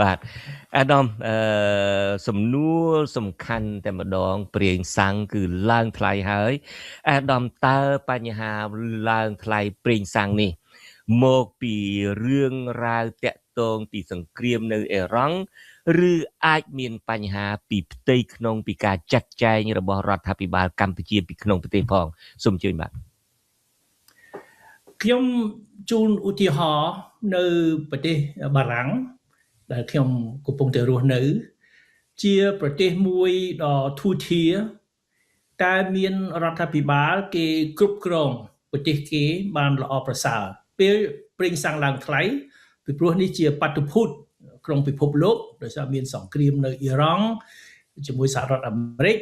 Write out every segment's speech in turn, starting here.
បាទ អាដាម អឺសំណួរសំខាន់តែម្ដង ប្រេងសាំងគឺឡើងថ្លៃហើយ អាដាម តើបញ្ហាឡើងថ្លៃប្រេងសាំងនេះមកពីរឿងរ៉ាវតាក់ទងពីសង្គ្រាមនៅអ៊ីរ៉ង់ ឬអាចមានបញ្ហាពីផ្ទៃក្នុងពីការចាត់ចែងរបស់រដ្ឋាភិបាលកម្ពុជាពីក្នុងប្រទេសផង? សូមអញ្ជើញបាទ។ ខ្ញុំជូនឧទាហរណ៍នៅប្រទេសបារាំងដែលខ្ញុំកំពុងតែរស់នៅ ជាប្រទេសមួយដ៏ធូរធារ តែមានរដ្ឋាភិបាលគេគ្រប់គ្រងប្រទេសគេបានល្អប្រសើរ។ ពេលប្រេងសាំងឡើងថ្លៃ ពីព្រោះនេះជាបាតុភូតក្នុងពិភពលោក ដោយសារមានសង្គ្រាមនៅអ៊ីរ៉ង់ជាមួយសហរដ្ឋអាមេរិក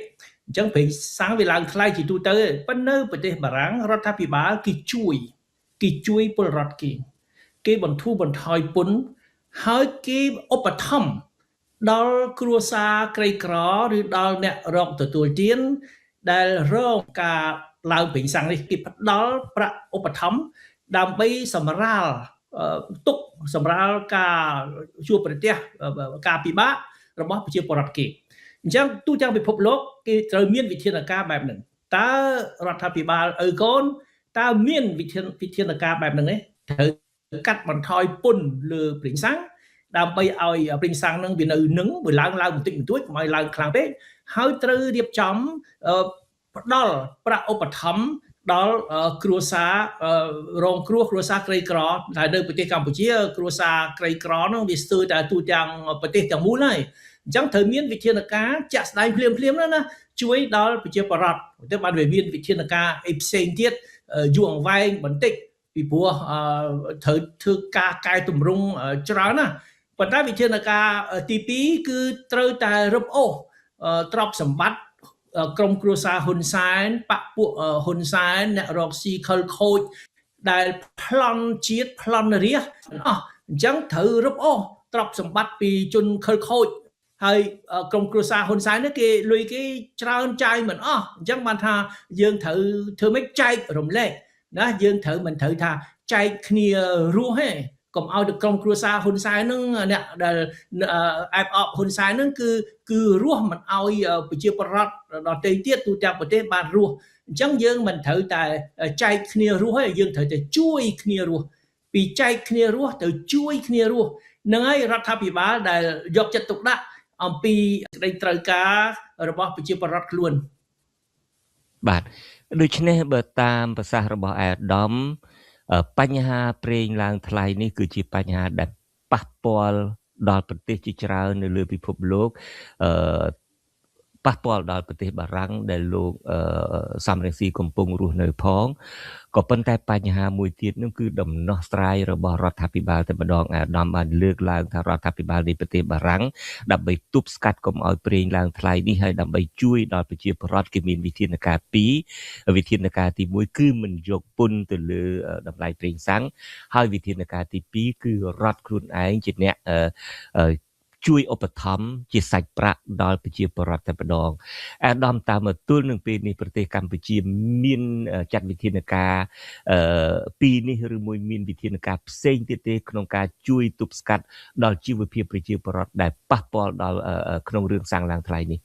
អញ្ចឹងប្រេងសាំងវាឡើងថ្លៃជាទូទៅ។ ប៉ុន្តែនៅប្រទេសបារាំង រដ្ឋាភិបាលគេជួយពលរដ្ឋគេ គេបន្ធូរបន្ថយពន្ធ ហើយគេឧបត្ថម្ភដល់គ្រួសារក្រីក្រ ឬដល់អ្នករកទទួលទានដែលរងការឡើងប្រេងសាំងនេះ គេផ្ដល់ប្រាក់ឧបត្ថម្ភដើម្បីសម្រាលទុកសម្រាលការជួបប្រទះការពិបាករបស់ប្រជាពលរដ្ឋគេ។ អញ្ចឹងទូទាំងពិភពលោកគេត្រូវមានវិធានការបែបហ្នឹង។ តើរដ្ឋាភិបាលឪកូនតើមានវិធានការបែបហ្នឹងទេ? ត្រូវកាត់បន្ថយពន្ធលើប្រេងសាំង ដើម្បីឲ្យប្រេងសាំងហ្នឹងវានៅនឹង វាឡើងបន្តិចបន្តួច កុំឲ្យឡើងខ្លាំងពេក ហើយត្រូវរៀបចំផ្ដល់ប្រាក់ឧបត្ថម្ភដល់គ្រួសាររងគ្រោះ គ្រួសារក្រីក្រ ដែលនៅប្រទេសកម្ពុជាគ្រួសារក្រីក្រនោះវាស្ទើរតែទូទាំងប្រទេសទាំងមូលហើយ។ អញ្ចឹងត្រូវមានវិធានការជាក់ស្ដែងភ្លាមភ្លាមណា ជួយដល់ប្រជាពលរដ្ឋទៅ បានវាមានវិធានការអីផ្សេងទៀតយូរអង្វែងបន្តិច ពីព្រោះត្រូវធ្វើការកែតម្រង់ច្រើនណា។ ប៉ុន្តែវិធានការទី2 គឺត្រូវតែរឹបអូសទ្រព្យសម្បត្តិក្រុមគ្រួសារហ៊ុនសែន បពពួកហ៊ុនសែន អ្នករកស៊ីខិលខូចដែលប្លន់ជាតិប្លន់រាជអស់។ អញ្ចឹងត្រូវរឹបអូសទ្រព្យសម្បត្តិពីជនខិលខូច ហើយក្រុមគ្រួសារហ៊ុនសែននេះគេលុយគេច្រើនចាយមិនអស់ អញ្ចឹងបានថាយើងត្រូវធ្វើម៉េចចែករំលែកណា យើងត្រូវមិនត្រូវថាចែកគ្នារស់ទេ កុំឲ្យទៅក្រុមគ្រួសារហ៊ុនសែនហ្នឹង អ្នកដែលអែបអបហ៊ុនសែនហ្នឹងគឺរស់មិនឲ្យប្រជាពលរដ្ឋដទៃទៀតទូទាំងប្រទេសបានរស់។ អញ្ចឹងយើងមិនត្រូវតែចែកគ្នារស់ទេ យើងត្រូវតែជួយគ្នារស់ ពីចែកគ្នារស់ទៅជួយគ្នារស់នឹងហើយ រដ្ឋាភិបាលដែលយកចិត្តទុកដាក់អំពីក្តីត្រូវការរបស់ប្រជាពលរដ្ឋខ្លួន។ បាទ ដូច្នេះបើតាមប្រសាសន៍របស់អាដាម បញ្ហាប្រេងឡើងថ្លៃនេះគឺជាបញ្ហាដែលប៉ះពាល់ដល់ប្រទេសជាច្រើននៅលើពិភពលោក អឺប៉ះពាល់ដល់ប្រទេសបារាំងដែលលោកសំរងស៊ីកំពុងរស់នៅផង ក៏ប៉ុន្តែបញ្ហាមួយទៀតនោះគឺដំណោះស្រាយរបស់រដ្ឋាភិបាលតែម្ដង។ អាដាមបានលើកឡើងថា រដ្ឋាភិបាលនៃប្រទេសបារាំងដើម្បីទប់ស្កាត់កុំឲ្យប្រេងឡើងថ្លៃនេះ ហើយដើម្បីជួយដល់ប្រជាពលរដ្ឋ គេមានវិធានការពីរ។ វិធានការទី1 គឺមិនយកពន្ធទៅលើតម្លៃប្រេងសាំង ហើយវិធានការទី2 គឺរដ្ឋខ្លួនឯងជាអ្នកជួយឧបត្ថម្ភជាសាច់ប្រាក់ដល់ប្រជាពលរដ្ឋតែម្ដង។ អាដាម តើមកទល់នឹងពេលនេះប្រទេសកម្ពុជាមានចាត់វិធានការពីរនេះ ឬមួយមានវិធានការផ្សេងទៀតទេ ក្នុងការជួយទប់ស្កាត់ដល់ជីវភាពប្រជាពលរដ្ឋដែលប៉ះពាល់ដល់ក្នុងរឿងសាំងឡើងថ្លៃនេះ?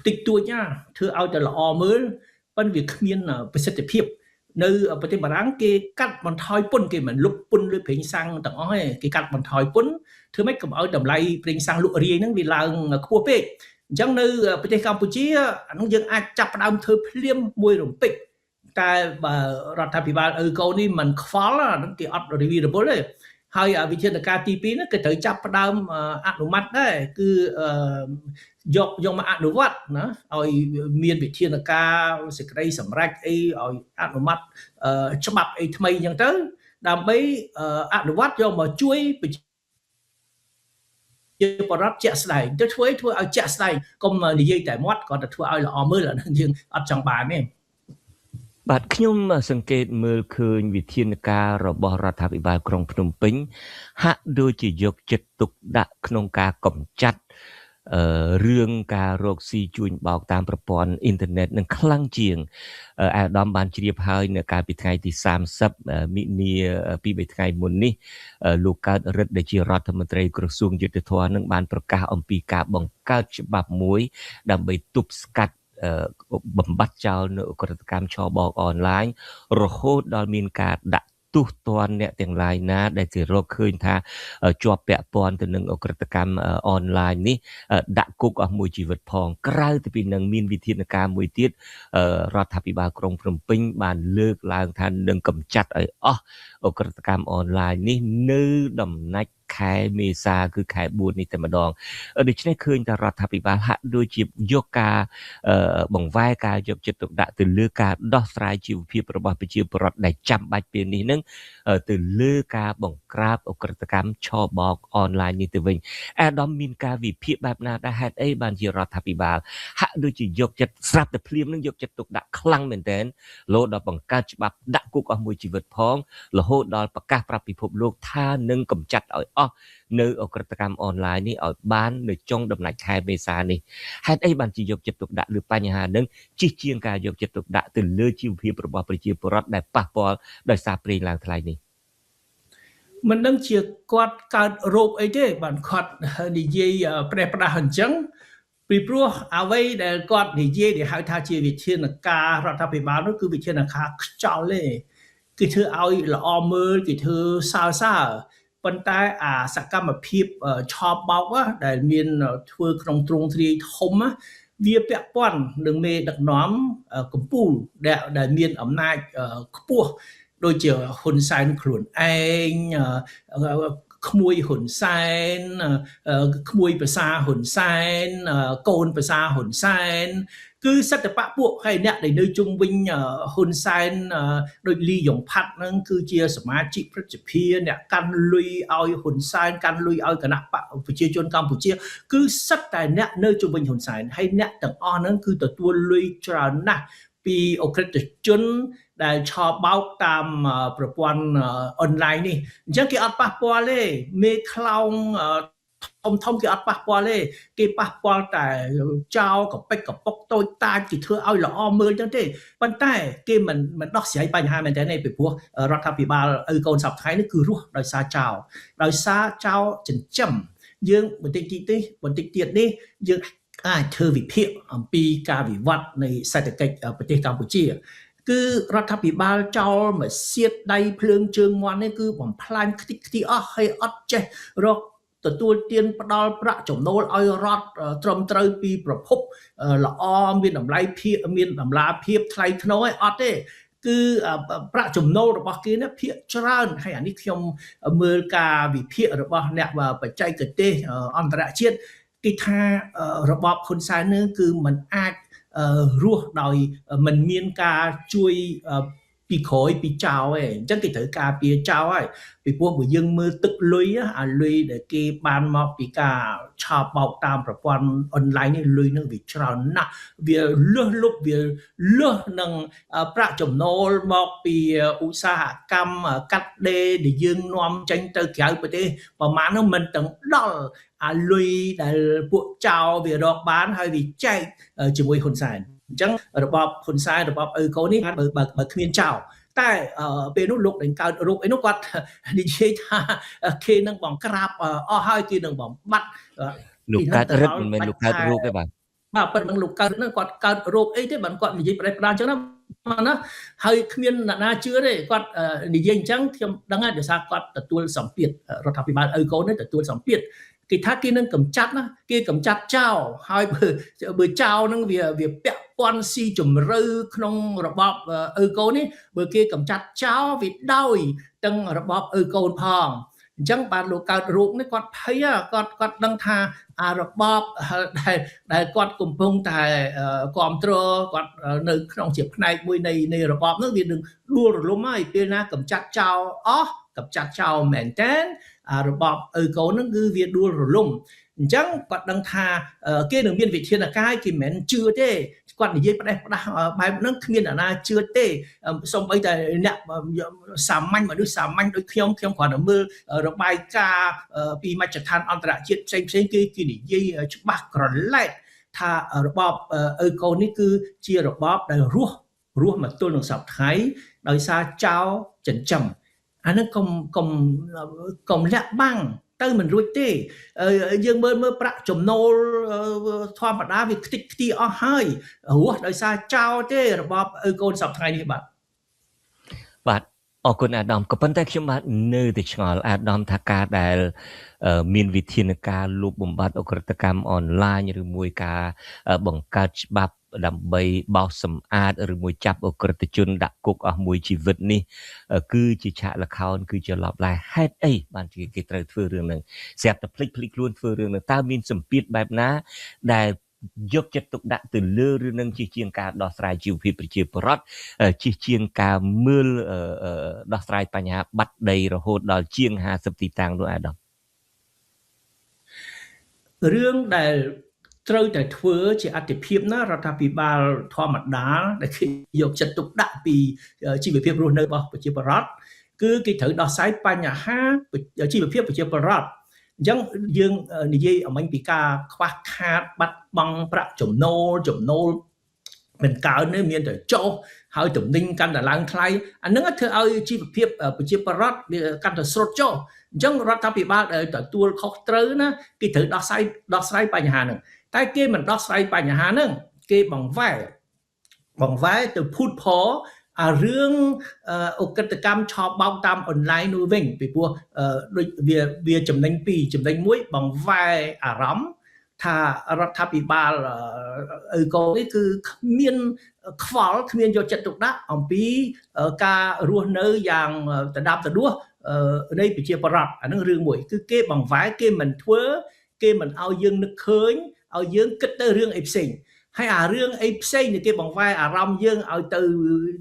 តិចតួចណា ធ្វើឲ្យតែល្អមើល ប៉ុន្តែវាគ្មានប្រសិទ្ធភាព។ នៅប្រទេសបារាំងគេកាត់បន្ថយពន្ធ គេមិនលុបពន្ធលើប្រេងសាំងទាំងអស់ទេ គេកាត់បន្ថយពន្ធធ្វើម៉េចកុំឲ្យតម្លៃប្រេងសាំងលក់រាយហ្នឹងវាឡើងខ្ពស់ពេក។ អញ្ចឹងនៅប្រទេសកម្ពុជាអានោះយើងអាចចាប់ផ្ដើមធ្វើភ្លាមមួយរំពេច តែបើរដ្ឋាភិបាលឪកូននេះមិនខ្វល់ អានោះគេអត់រីវីរវល់ទេ។ ហើយវិធានការទី2ហ្នឹងគេត្រូវចាប់ផ្ដើមអនុម័តដែរ គឺយកមកអនុវត្តណា ឲ្យមានវិធានការសេចក្តីសម្រេចអីឲ្យអនុម័តច្បាប់អីថ្មីអញ្ចឹងទៅ ដើម្បីអនុវត្តយកមកជួយប្រជាពលរដ្ឋជាក់ស្ដែងទៅ ធ្វើឲ្យជាក់ស្ដែង កុំនិយាយតែមាត់ គាត់តែធ្វើឲ្យល្អមើល អានឹងយើងអត់ចង់បានទេ។ បាទ ខ្ញុំសង្កេតមើលឃើញវិធានការរបស់រដ្ឋាភិបាលក្រុងភ្នំពេញហាក់ដូចជាយកចិត្តទុកដាក់ក្នុងការកម្ចាត់ រឿងការរកស៊ីជួញបោកតាមប្រព័ន្ធអ៊ីនធឺណិតនឹងខ្លាំងជាង អាដាមបានជ្រាបហើយនៅកាលពីថ្ងៃទី30មិនិនាពី3ថ្ងៃមុននេះ លោកកើតរិទ្ធដែលជារដ្ឋមន្ត្រីក្រសួងយុត្តិធម៌នឹងបានប្រកាសអំពីការបង្កើតច្បាប់មួយដើម្បីទប់ស្កាត់បំបត្តិចោលនៅឧក្រិដ្ឋកម្មឆបោកអនឡាញ រហូតដល់មានការដាក់ទោសទណ្ឌអ្នកទាំងឡាយណាដែលគេរកឃើញថាជាប់ពាក់ព័ន្ធទៅនឹងឧក្រិដ្ឋកម្មអនឡាញនេះ ដាក់គុកអស់មួយជីវិតផង។ ក្រៅទៅពីនឹង មានវិធានការមួយទៀត រដ្ឋាភិបាលក្រុងភ្នំពេញបានលើកឡើងថានឹងកម្ចាត់ឲ្យអស់ឧក្រិដ្ឋកម្មអនឡាញនេះនៅដំណាច់ខែមេសា គឺខែ4នេះតែម្ដង។ ដូច្នេះឃើញថារដ្ឋាភិបាលហាក់ដូចជាយកការបង្វែរការយកចិត្តទុកដាក់ទៅលើការដោះស្រាយជីវភាពរបស់ប្រជាពលរដ្ឋដែលចាំបាច់ពេលនេះនឹង ទៅលើការបង្ក្រាបឧក្រិដ្ឋកម្មឆបោកអនឡាញនេះទៅវិញ។ អាដាមមានការវិភាគបែបណាដែរ ហេតុអីបានជារដ្ឋាភិបាលហាក់ដូចជាយកចិត្តស្រាប់តែភ្លាមនឹងយកចិត្តទុកដាក់ខ្លាំងមែនទែន លោដល់បង្កើតច្បាប់ដាក់គុកអស់មួយជីវិតផង រហូតដល់ប្រកាសប្រាប់ពិភពលោកថានឹងកម្ចាត់ឲ្យអស់នៅឧក្រិដ្ឋកម្មអនឡាញនេះឲ្យបាននៅចុងដំណាច់ខែមេសានេះ? ហេតុអីបានជាយកចិត្តទុកដាក់លើបញ្ហានឹង ជិះជាងការយកចិត្តទុកដាក់ទៅលើជីវភាពរបស់ប្រជាពលរដ្ឋដែលប៉ះពាល់ដោយសារប្រេងឡើងថ្លៃនេះ? មិនដឹងជាគាត់កើតរោគអីទេ បានគាត់និយាយប្រេះផ្ដាស់អញ្ចឹង ពីព្រោះអ្វីដែលគាត់និយាយដែលហៅថាជាវិធានការរដ្ឋាភិបាលនោះ គឺវិធានការខ្ចោលទេ គេធ្វើឲ្យល្អមើល គេធ្វើសើសើ ប៉ុន្តែអាសកម្មភាពឆោបបោកដែលមានធ្វើក្នុងទ្រង់ទ្រាយធំ វាពាក់ព័ន្ធនឹងមេដឹកនាំកម្ពុជាដែលមានអំណាចខ្ពស់ ដូចជាហ៊ុនសែនខ្លួនឯង ក្មួយហ៊ុនសែន ក្មួយប្រសាហ៊ុនសែន កូនប្រសាហ៊ុនសែន គឺសិទ្ធិបពួក ហើយអ្នកដែលនៅជុំវិញហ៊ុនសែនដូចលីយ៉ុងផាត់ហ្នឹង គឺជាសមាជិកព្រឹទ្ធសភា អ្នកកាន់លុយឲ្យហ៊ុនសែន កាន់លុយឲ្យគណៈបកប្រជាជនកម្ពុជា គឺសិតតែអ្នកនៅជុំវិញហ៊ុនសែន ហើយអ្នកទាំងអស់ហ្នឹងគឺទទួលលុយច្រើនណាស់ពីអក្រិតជនដែលឆបោកតាមប្រព័ន្ធអនឡាញនេះ។ អញ្ចឹងគេអត់ប៉ះពាល់ទេ មេខ្លោងធំធំគេអត់ប៉ះពាល់ទេ គេប៉ះពាល់តែចោលកប៉ិចកប៉ុកតូចតាច គេធ្វើឲ្យល្អមើលអញ្ចឹងទេ ប៉ុន្តែគេមិនដោះស្រាយបញ្ហាមែនតើទេ ពីព្រោះរដ្ឋាភិបាលឪកូនសប្តាហ៍នេះគឺរស់ដោយសារចោល ដោយសារចោលចិញ្ចឹមយើង។ បន្តិចតិចនេះ បន្តិចទៀតនេះ យើងអាចធ្វើវិភាគអំពីការវិវត្តនៃសេដ្ឋកិច្ចប្រទេសកម្ពុជា គឺរដ្ឋាភិបាលចោលមកសៀតដៃភ្លើងជើងមន់នេះ គឺបំផ្លាញខ្ទេចខ្ទីអស់ ហើយអត់ចេះរកទទួលទានផ្ដល់ប្រាក់ចំណូលឲ្យរដ្ឋត្រឹមត្រូវពីប្រភពល្អ មានតម្លៃភាព មានតម្លាភាពថ្លៃថ្នូរឯអត់ទេ គឺប្រាក់ចំណូលរបស់គេនេះភាគច្រើន ហើយអានេះខ្ញុំមើលការវិភាគរបស់អ្នកបច្ចេកទេសអន្តរជាតិ គេថារបបហ៊ុនសែននឹងគឺมันអាចរស់ដោយមិនមានការជួយពីក្រោយពីចោលឯង អញ្ចឹងគេត្រូវការពារចោលហើយ ពីព្រោះបើយើងមើលទឹកលុយ អាលុយដែលគេបានមកពីការឆោបបោកតាមប្រព័ន្ធអនឡាញនេះ លុយនឹងវាច្រើនណាស់ វាលឹះលុប វាលឹះនឹងប្រាក់ចំណូលមកពីឧស្សាហកម្មកាត់ដេរដែលយើងនាំចេញទៅក្រៅប្រទេសប្រមាណនោះ មិនទាំងដល់អាលុយដែលពួកចោលវារកបានហើយវាចែកជាមួយហ៊ុនសែន។ អញ្ចឹងរបបហ៊ុនសែន របបឪកូននេះ បើគ្មានចោល តែពេលនោះលោកដែលកើតរោគអីនោះ គាត់និយាយថាគេនឹងបង្ក្រាបអស់ហើយ គេនឹងបំបត្តិ លោកកើតរិទ្ធ មិនមែនលោកកើតរោគទេ បាទ បាទ ប៉ិតនឹងលោកកើតហ្នឹង គាត់កើតរោគអីទេ បានគាត់និយាយប្រេះផ្ដាអញ្ចឹងណាណា ហើយគ្មានអ្នកណាជឿទេ គាត់និយាយអញ្ចឹង ខ្ញុំដឹងហើយ ដោយសារគាត់ទទួលសម្ពាធរដ្ឋាភិបាលឪកូននេះ ទទួលសម្ពាធ គេថាគេនឹងកម្ចាត់ណា គេកម្ចាត់ចោលហើយ បើចោលហ្នឹងវាពាក់ព័ន្ធស៊ីជម្រៅក្នុងរបបឪកូននេះ បើគេកម្ចាត់ចោលវាដោយទាំងរបបឪកូនផង។ អញ្ចឹងបានលោកកើតរោគនេះ គាត់ភ័យ គាត់ដឹងថាអារបបដែលគាត់កំពុងតែគ្រប់គ្រង គាត់នៅក្នុងជាផ្នែកមួយនៃរបបនោះ វានឹងដួលរលំហើយ ពេលណាកម្ចាត់ចោលអស់ កម្ចាត់ចោលមែនតើ របបឪកូនហ្នឹងគឺវាដួលរលំអញ្ចឹងគាត់ដឹងថាគេនឹងមានវិធានការគេមិនមែនជឿទេគាត់និយាយផ្ដេសផ្ដាស់បែបហ្នឹងគ្មានអ្នកណាជឿទេសូម្បីតែអ្នកសាមញ្ញមនុស្សសាមញ្ញដូចខ្ញុំខ្ញុំគ្រាន់តែមើលរបាយការណ៍ពីមជ្ឈដ្ឋានអន្តរជាតិផ្សេងផ្សេងគេគេនិយាយច្បាស់ក្រឡែតថារបបឪកូននេះគឺជារបបដែលរស់មកទល់នឹងសប្តាហ៍ថ្ងៃដោយសារចោលចិញ្ចឹមអាហ្នឹងកុំលាក់បាំងទៅមិនរួចទេយើងមើលប្រាក់ចំណូលធម្មតាវាខ្ទេចខ្ទីអស់ហើយរស់ដោយសារចោលទេរបបឪកូនសប្តាហ៍ថ្ងៃនេះបាទបាទអរគុណអាដាមក៏ប៉ុន្តែខ្ញុំបាទនៅតែឆ្ងល់អាដាមថាការដែលមានវិធានការលុបបំបាត់ឧក្រិដ្ឋកម្មអនឡាញឬមួយការបង្កើតច្បាប់ដើម្បីបោសសម្អាតឬមួយចាប់ឧក្រិដ្ឋជនដាក់គុកអស់មួយជីវិតនេះគឺជាឆាកល្ខោនគឺជាឡប់ឡែហេតុអីបានជាគេត្រូវធ្វើរឿងហ្នឹងស្រាប់តែភ្លេចខ្លួនធ្វើរឿងហ្នឹងតើមានសម្ពាធបែបណាដែលយកចិត្តទុកដាក់ទៅលើរឿងនឹងជាជាងការដោះស្រាយជីវភាពប្រជាពលរដ្ឋជាជាងការមើលដោះស្រាយបញ្ហាបាត់ដីរហូតដល់ជាង50ទីតាំងនោះអាដាមរឿងដែលត្រូវតែធ្វើជាអតិភិបណារដ្ឋាភិបាលធម្មតាដែលគេយកចិត្តទុកដាក់ពីជីវភាពរស់នៅរបស់ប្រជាពលរដ្ឋគឺគេត្រូវដោះស្រាយបញ្ហាជីវភាពប្រជាពលរដ្ឋអញ្ចឹងយើងនិយាយអំពីការខ្វះខាតបាត់បង់ប្រាក់ចំណូលមិនកើនទេមានតែចុះហើយទំនិញកាន់តែឡើងថ្លៃអានឹងធ្វើឲ្យជីវភាពប្រជាពលរដ្ឋវាកាន់តែស្រុតចុះអញ្ចឹងរដ្ឋាភិបាលដែលទទួលខុសត្រូវណាគេត្រូវដោះស្រាយបញ្ហាហ្នឹងតែគេមិនដោះស្រាយបញ្ហាហ្នឹងគេបង្វែរទៅភូតផលអារឿងឧក្រិដ្ឋកម្មឆបោកតាមអនឡាញនោះវិញពីព្រោះដូចវាចំណេញពីរចំណេញមួយបង្វែរអារម្មណ៍ថារដ្ឋាភិបាលឪកូននេះគឺគ្មានខ្វល់គ្មានយកចិត្តទុកដាក់អំពីការរស់នៅយ៉ាងដដាប់ដដួសនៃប្រជាពលរដ្ឋអានឹងរឿងមួយគឺគេបង្វែរគេមិនធ្វើគេមិនឲ្យយើងនឹកឃើញឲ្យយើងគិតទៅរឿងអីផ្សេងហើយអារឿងអីផ្សេងដែលគេបង្វែរអារម្មណ៍យើងឲ្យទៅ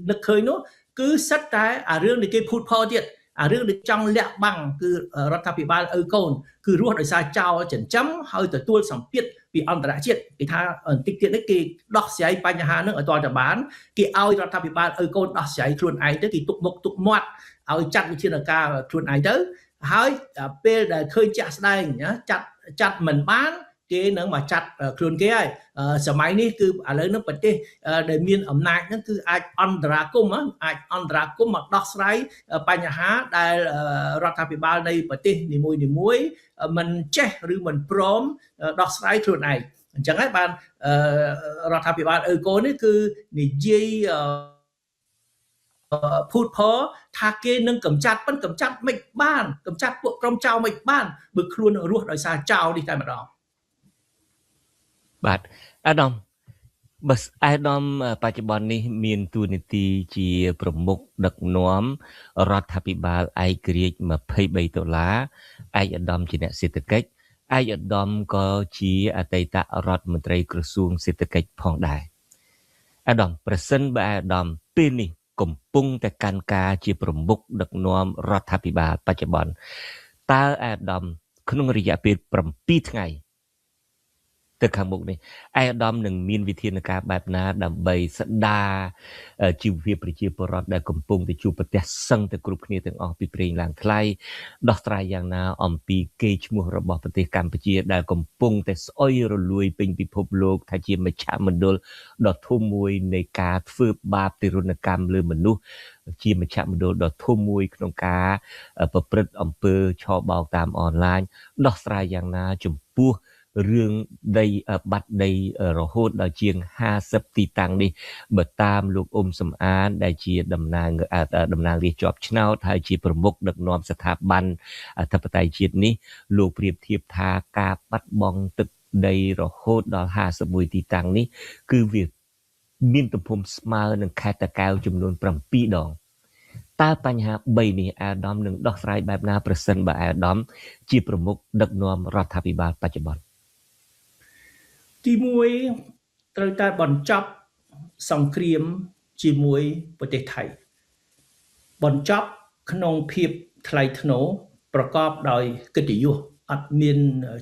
នឹកឃើញនោះគឺសិតតែអារឿងដែលគេភូតផលទៀតអារឿងដែលចង់លាក់បាំងគឺរដ្ឋាភិបាលឪកូនគឺរស់ដោយសារចោលចិញ្ចឹមហើយទទួលសម្ពាធពីអន្តរជាតិគេថាបន្តិចទៀតនេះគេដោះស្រាយបញ្ហានឹងឲ្យទាល់តែបានគេឲ្យរដ្ឋាភិបាលឪកូនដោះស្រាយខ្លួនឯងទៅគេទុកមុខទុកមាត់ឲ្យចាត់វិធានការខ្លួនឯងទៅហើយពេលដែលឃើញជាក់ស្ដែងចាត់មិនបានគេនឹងមកចាត់ខ្លួនគេហើយសម័យនេះគឺឥឡូវនេះប្រទេសដែលមានអំណាចហ្នឹងគឺអាចអន្តរាគមន៍មកដោះស្រាយបញ្ហាដែលរដ្ឋាភិបាលនៃប្រទេសនីមួយៗមិនចេះឬមិនព្រមដោះស្រាយខ្លួនឯងអញ្ចឹងហើយបានរដ្ឋាភិបាលឪកូននេះគឺនិយាយភូតផលថាគេនឹងកម្ចាត់ប៉ុនកម្ចាត់មិនបានកម្ចាត់ពួកក្រុមចោរមិនបានបើខ្លួនរស់ដោយសារចោរនេះតែម្ដងបាទអាដាមបើអាដាមបច្ចុប្បន្ននេះមានតួនាទីជាប្រមុខដឹកនាំរដ្ឋាភិបាលឯករាជ្យ23ដុល្លារឯកឧត្តមជាអ្នកសេដ្ឋកិច្ចឯកឧត្តមក៏ជាអតីតរដ្ឋមន្ត្រីក្រសួងសេដ្ឋកិច្ចផងដែរអាដាមប្រសិនបើអាដាមពេលនេះកំពុងតែកាន់ការជាប្រមុខដឹកនាំរដ្ឋាភិបាលបច្ចុប្បន្នតើអាដាមក្នុងរយៈពេល7ថ្ងៃទៅខាងមុខនេះឯកឧត្តមនឹងមានវិធានការបែបណាដើម្បីស្ដារជីវភាពប្រជាពលរដ្ឋដែលកំពុងតែជួបប្រទះសឹងតែគ្រប់គ្នាទាំងអស់ពីប្រេងឡើងថ្លៃដោះស្រាយយ៉ាងណាអំពីកេរ្តិ៍ឈ្មោះរបស់ប្រទេសកម្ពុជាដែលកំពុងតែស្អុយរលួយពេញពិភពលោកថាជាមជ្ឈមណ្ឌលដ៏ធំមួយនៃការធ្វើបាបទារុណកម្មលើមនុស្សជាមជ្ឈមណ្ឌលដ៏ធំមួយក្នុងការប្រព្រឹត្តអំពើឆបោកតាមអនឡាញដោះស្រាយយ៉ាងណាចំពោះរឿងដីបាត់ដីរហូតដល់ជាង50ទីតាំងនេះបើតាមលោកអ៊ុំសំអានដែលជាតំណាងរាស្ត្រជាប់ឆ្នោតហើយជាប្រមុខដឹកនាំស្ថាប័នអធិបតេយ្យជាតិនេះលោកប្រៀបធៀបថាការបាត់បង់ទឹកដីរហូតដល់51ទីតាំងនេះគឺវាមានទំហំស្មើនឹងខេត្តតាកែវចំនួន7ដងតើបញ្ហា3នេះអាដាមនឹងដោះស្រាយបែបណាប្រសិនបើអាដាមជាប្រមុខដឹកនាំរដ្ឋាភិបាលបច្ចុប្បន្នទី1ត្រូវតែបញ្ចប់សង្គ្រាមជាមួយប្រទេសថៃបញ្ចប់ក្នុងភាពថ្លៃថ្នូរ ប្រកបដោយកិត្តិយសអត់មាន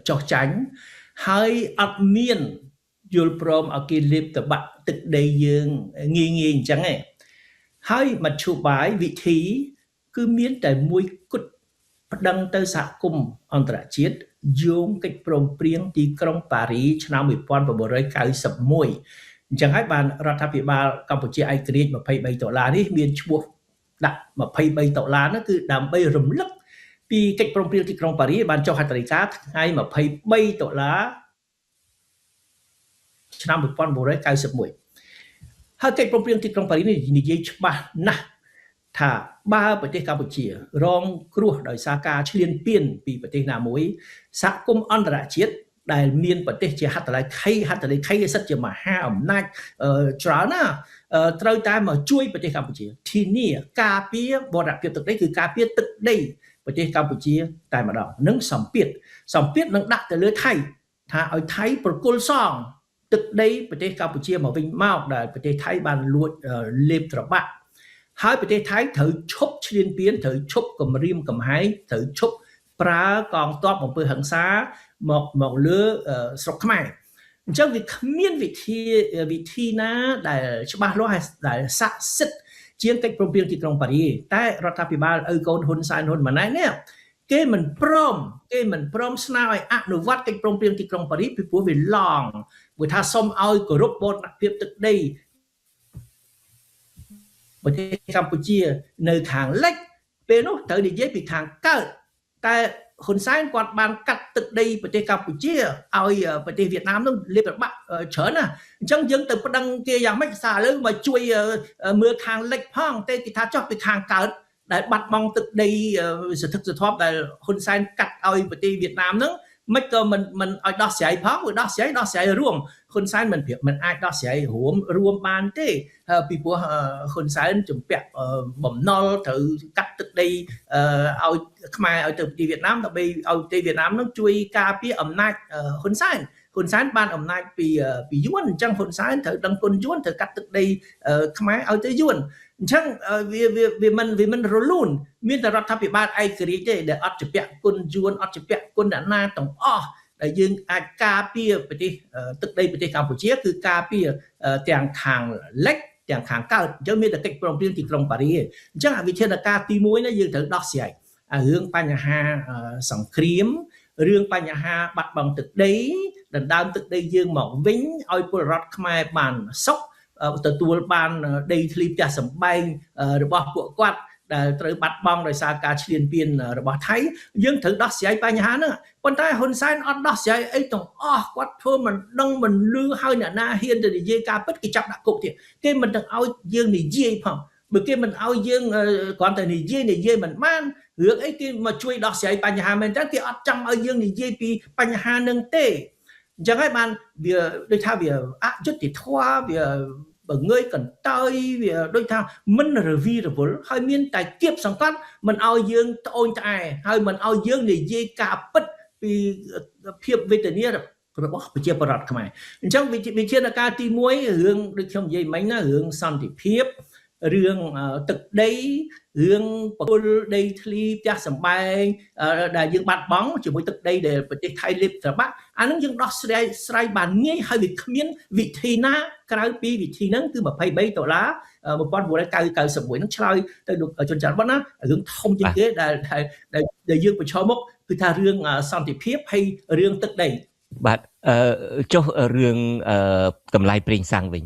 ចោះចាញ់ហើយអត់មានយល់ព្រមឲ្យគេលេបតបាក់ទឹកដីយើងងាយងាយអញ្ចឹងឯងហើយមធ្យោបាយវិធីគឺមានតែមួយគត់ប្តឹងទៅសហគមន៍អន្តរជាតិយោងកិច្ចព្រមព្រៀងទីក្រុងប៉ារីឆ្នាំ1991អញ្ចឹងហើយបានរដ្ឋាភិបាលកម្ពុជាឯករាជ្យ23ដុល្លារនេះមានឈ្មោះដាក់23ដុល្លារនោះគឺដើម្បីរំលឹកពីកិច្ចព្រមព្រៀងទីក្រុងប៉ារីបានចុះហត្ថលេខាថ្ងៃ23ដុល្លារឆ្នាំ1991ហើយកិច្ចព្រមព្រៀងទីក្រុងប៉ារីនេះនិយាយច្បាស់ណាស់ថាបើប្រទេសកម្ពុជារងគ្រោះដោយសារការឈ្លានពានពីប្រទេសណាមួយសហគមន៍អន្តរជាតិដែលមានប្រទេសជាហត្ថលេខីសិតជាមហាអំណាចច្រើនណាត្រូវតែមកជួយប្រទេសកម្ពុជាធានាការពារបរភាពទឹកដីគឺការពារទឹកដីប្រទេសកម្ពុជាតែម្ដងនិងសម្ពាធនឹងដាក់ទៅលើថៃថាឲ្យថៃប្រគល់សងទឹកដីប្រទេសកម្ពុជាមកវិញមកដែលប្រទេសថៃបានលួចលេបត្របាក់ហើយប្រទេសថៃត្រូវឈប់ឈ្លានពានត្រូវឈប់គំរាមកំហែងត្រូវឈប់ប្រើកងទ័ពអំពើហិង្សាមកលើស្រុកខ្មែរអញ្ចឹងវាគ្មានវិធីណាដែលច្បាស់លាស់ដែលស័ក្តិសិទ្ធិជាងកិច្ចព្រមព្រៀងទីក្រុងប៉ារីតែរដ្ឋាភិបាលឪកូនហ៊ុនសែនហ៊ុនម៉ាណែតនេះគេមិនព្រមស្នើឲ្យអនុវត្តកិច្ចព្រមព្រៀងទីក្រុងប៉ារីពីព្រោះវាឡងព្រោះថាសូមឲ្យគោរពបូរណភាពទឹកដីប្រទេសកម្ពុជានៅខាងលិចពេលនោះត្រូវនិយាយពីខាងកើតតែហ៊ុនសែនគាត់បានកាត់ទឹកដីប្រទេសកម្ពុជាឲ្យប្រទេសវៀតណាមនោះលេបត្របាក់ច្រើនណាអញ្ចឹងយើងទៅប្តឹងគេយ៉ាងម៉េចសារឥឡូវមកជួយមើលខាងលិចផងទេគេថាចុះពីខាងកើតដែលបាត់បង់ទឹកដីសន្ធឹកសន្ធាប់ដែលហ៊ុនសែនកាត់ឲ្យប្រទេសវៀតណាមហ្នឹងមិនក៏មិនឲ្យដោះស្រាយផងព្រោះដោះស្រាយរួមហ៊ុនសែនមិនអាចដោះស្រាយរួមបានទេពីព្រោះហ៊ុនសែនជំពាក់បំណុលត្រូវកាត់ទឹកដីឲ្យខ្មែរឲ្យទៅប្រទេសវៀតណាមដើម្បីឲ្យប្រទេសវៀតណាមនឹងជួយការពារអំណាចហ៊ុនសែនហ៊ុនសែនបានអំណាចពីយួនអញ្ចឹងហ៊ុនសែនត្រូវដឹងគុណយួនត្រូវកាត់ទឹកដីខ្មែរឲ្យទៅយួនអញ្ចឹងវាមិនរលូនមានតែរដ្ឋាភិបាលឯករាជ្យទេដែលអត់ជំពាក់គុណយួនអត់ជំពាក់គុណអ្នកណាទាំងអស់ដែលយើងអាចការពារប្រទេសទឹកដីប្រទេសកម្ពុជាគឺការពារទាំងខាងលិចទាំងខាងកើតអញ្ចឹងមានតែកិច្ចព្រមព្រៀងទីក្រុងប៉ារីអញ្ចឹងវិធានការទី1នេះយើងត្រូវដោះស្រាយរឿងបញ្ហាសង្គ្រាមរឿងបញ្ហាបាត់បង់ទឹកដីដណ្ដើមទឹកដីយើងមកវិញឲ្យពលរដ្ឋខ្មែរបានសុខទទួលបានដីធ្លីផ្ទះសម្បែងរបស់ពួកគាត់ដែលត្រូវបាត់បង់ដោយសារការឈ្លានពានរបស់ថៃយើងត្រូវដោះស្រាយបញ្ហាហ្នឹងប៉ុន្តែហ៊ុនសែនអត់ដោះស្រាយអីទាំងអស់គាត់ធ្វើមិនដឹងមិនលឺហើយអ្នកណាហ៊ានទៅនិយាយការពិតគេចាប់ដាក់គុកទៀតគេមិនទាំងឲ្យយើងនិយាយផងបើគេមិនឲ្យយើងគ្រាន់តែនិយាយមិនបានរឿងអីគេមកជួយដោះស្រាយបញ្ហាមែនតើគេអត់ចង់ឲ្យយើងនិយាយពីបញ្ហានឹងទេអញ្ចឹងហើយបានវាដូចថាវាអយុត្តិធម៌វាបើងើយកន្តើយវាដូចថាមិនរវីរវល់ហើយមានតែគៀបសង្កត់មិនឲ្យយើងត្អូញត្អែហើយមិនឲ្យយើងនិយាយការពិតពីភាពវេទនារបស់ប្រជាពលរដ្ឋខ្មែរអញ្ចឹងវិធានការទី1រឿងដូចខ្ញុំនិយាយមិញណារឿងសន្តិភាពរឿងទឹកដីរឿងប្រគល់ដីធ្លីផ្ទះសម្បែងដែលយើងបាត់បង់ជាមួយទឹកដីដែលប្រទេសថៃលេបត្របាក់អានឹងយើងដោះស្រាយបានងាយហើយវាគ្មានវិធីណាក្រៅពីវិធីហ្នឹងគឺ23ដុល្លារ1991ហ្នឹងឆ្លើយទៅលោកជនច័ន្ទប៉ុណ្ណារឿងធំជាងគេដែលយើងប្រឈមមុខគឺថារឿងសន្តិភាពហើយរឿងទឹកដីបាទចុះរឿងតម្លៃប្រេងសាំងវិញ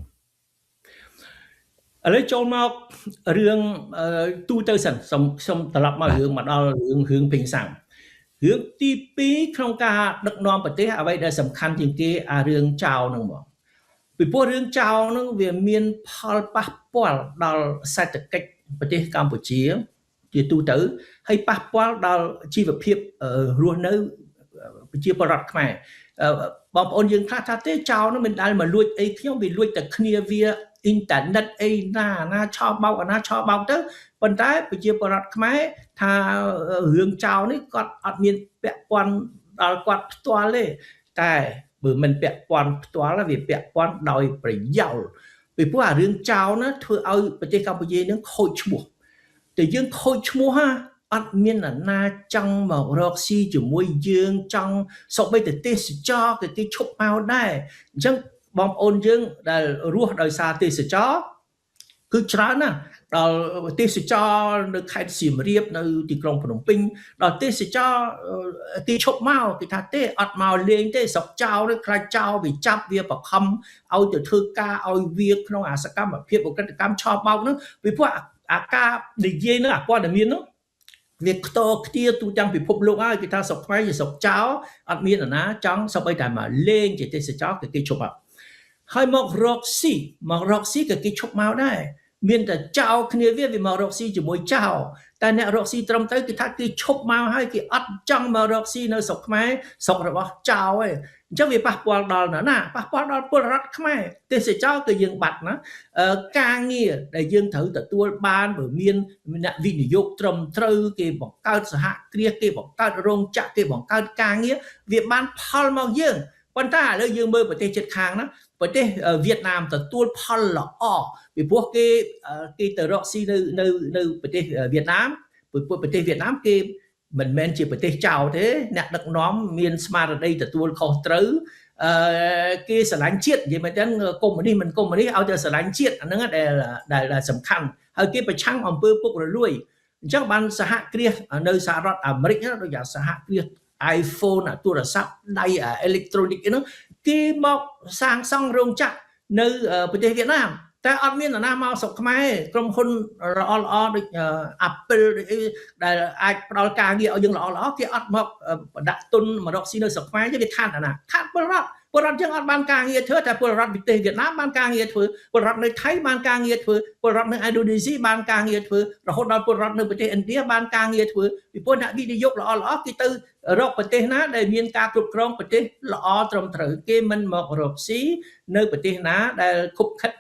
ឥឡូវចូលមករឿងទូទៅសិនសូមត្រឡប់មករឿងមកដល់រឿងប្រេងសាំងរឿងទី2ក្នុងការដឹកនាំប្រទេសអ្វីដែលសំខាន់ជាងគេអារឿងចោលហ្នឹងមកពីព្រោះរឿងចោលហ្នឹងវាមានផលប៉ះពាល់ដល់សេដ្ឋកិច្ចប្រទេសកម្ពុជាជាទូទៅហើយប៉ះពាល់ដល់ជីវភាពរស់នៅប្រជាពលរដ្ឋខ្មែរបងប្អូនយើងខ្លះថាទេចោលហ្នឹងមិនដែលមកលួចអីខ្ញុំវាលួចតែគ្នាវាអ៊ីនធឺណិតអីណាឆោបោកអាណាឆោបោកទៅប៉ុន្តែប្រជាពលរដ្ឋខ្មែរថារឿងចោលនេះគាត់អត់មានពាក់ព័ន្ធដល់គាត់ផ្ទាល់ទេតែបើមិនពាក់ព័ន្ធផ្ទាល់វាពាក់ព័ន្ធដោយប្រយោលពីព្រោះអារឿងចោលណាធ្វើឲ្យប្រទេសកម្ពុជានឹងខូចឈ្មោះតែយើងខូចឈ្មោះហា អត់មាននរណាចង់មករកស៊ីជាមួយយើងចង់សូម្បីតែទេសចរគេគេឈប់មកដែរអញ្ចឹងបងប្អូនយើងដែលរស់ដោយសារទេសចរគឺច្រើនណាស់ដល់ទេសចរនៅខេត្តសៀមរាបនៅទីក្រុងភ្នំពេញដល់ទេសចរគេឈប់មកគេថាទេអត់មកលេងទេស្រុកចោលឬខ្លាចចោលវាចាប់វាបខំឲ្យទៅធ្វើការឲ្យវាក្នុងអាសកម្មភាពឧក្រិដ្ឋកម្មឆោបោកហ្នឹងពីព្រោះអាការនិយាយហ្នឹងអាព័ត៌មានហ្នឹងវាខ្ទរខ្ទាទូទាំងពិភពលោកហើយគេថាស្រុកខ្មែរជាស្រុកចោលអត់មាននរណាចង់សូម្បីតែមកលេងជាទេសចរគេឈប់មកហើយមករកស៊ីមករកស៊ីក៏គេឈប់មកដែរមានតែចោលគ្នាវាមករកស៊ីជាមួយចោលតែអ្នករកស៊ីត្រឹមត្រូវគេថាគេឈប់មកហើយគេអត់ចង់មករកស៊ីនៅស្រុកខ្មែរស្រុករបស់ចោលឯងអញ្ចឹងវាប៉ះពាល់ដល់ណាប៉ះពាល់ដល់ពលរដ្ឋខ្មែរទេសចរគឺយើងបាត់ណាការងារដែលយើងត្រូវទទួលបានបើមានអ្នកវិនិយោគត្រឹមត្រូវគេបង្កើតសហគ្រាសគេបង្កើតរោងចក្រគេបង្កើតការងារវាបានផលមកយើងប៉ុន្តែឥឡូវយើងមើលប្រទេសជិតខាងណាប្រទេសវៀតណាមទទួលផលល្អពីព្រោះគេទៅរកស៊ីនៅនៅនៅប្រទេសវៀតណាមពីព្រោះប្រទេសវៀតណាមគេមិនមែនជាប្រទេសចោលទេអ្នកដឹកនាំមានស្មារតីទទួលខុសត្រូវគេស្រឡាញ់ជាតិនិយាយមែនទេកុម្មុយនីសមិនកុម្មុយនីសឲ្យតែស្រឡាញ់ជាតិអាហ្នឹងដែលសំខាន់ហើយគេប្រឆាំងអំពើពុករលួយអញ្ចឹងបានសហគ្រាសនៅសហរដ្ឋអាមេរិកដូចយ៉ាងសហគ្រាស iPhone ទូរស័ព្ទដៃអេឡិចត្រូនិកហ្នឹងគេមកសាងសង់រោងចក្រនៅប្រទេសវៀតណាមតែអត់មាននរណាមកស្រុកខ្មែរក្រុមហ៊ុនល្អល្អដូច Apple ដូចអីដែលអាចផ្ដល់ការងារឲ្យយើងល្អល្អគេអត់មកដាក់ទុនមករកស៊ីនៅស្រុកខ្មែរទេវាខាតអាណាខាតពលរដ្ឋពលរដ្ឋយើងអត់បានការងារធ្វើតែពលរដ្ឋប្រទេសវៀតណាមបានការងារធ្វើពលរដ្ឋនៅថៃបានការងារធ្វើពលរដ្ឋនៅឥណ្ឌូនេស៊ីបានការងារធ្វើរហូតដល់ពលរដ្ឋនៅប្រទេសឥណ្ឌាបានការងារធ្វើពីព្រោះអ្នកវិនិយោគល្អល្អគេទៅរកប្រទេសណាដែលមានការគ្រប់គ្រងប្រទេសល្អត្រឹមត្រូវគេមិនមករកស៊ីនៅប្រទេសណាដែលខុបខិត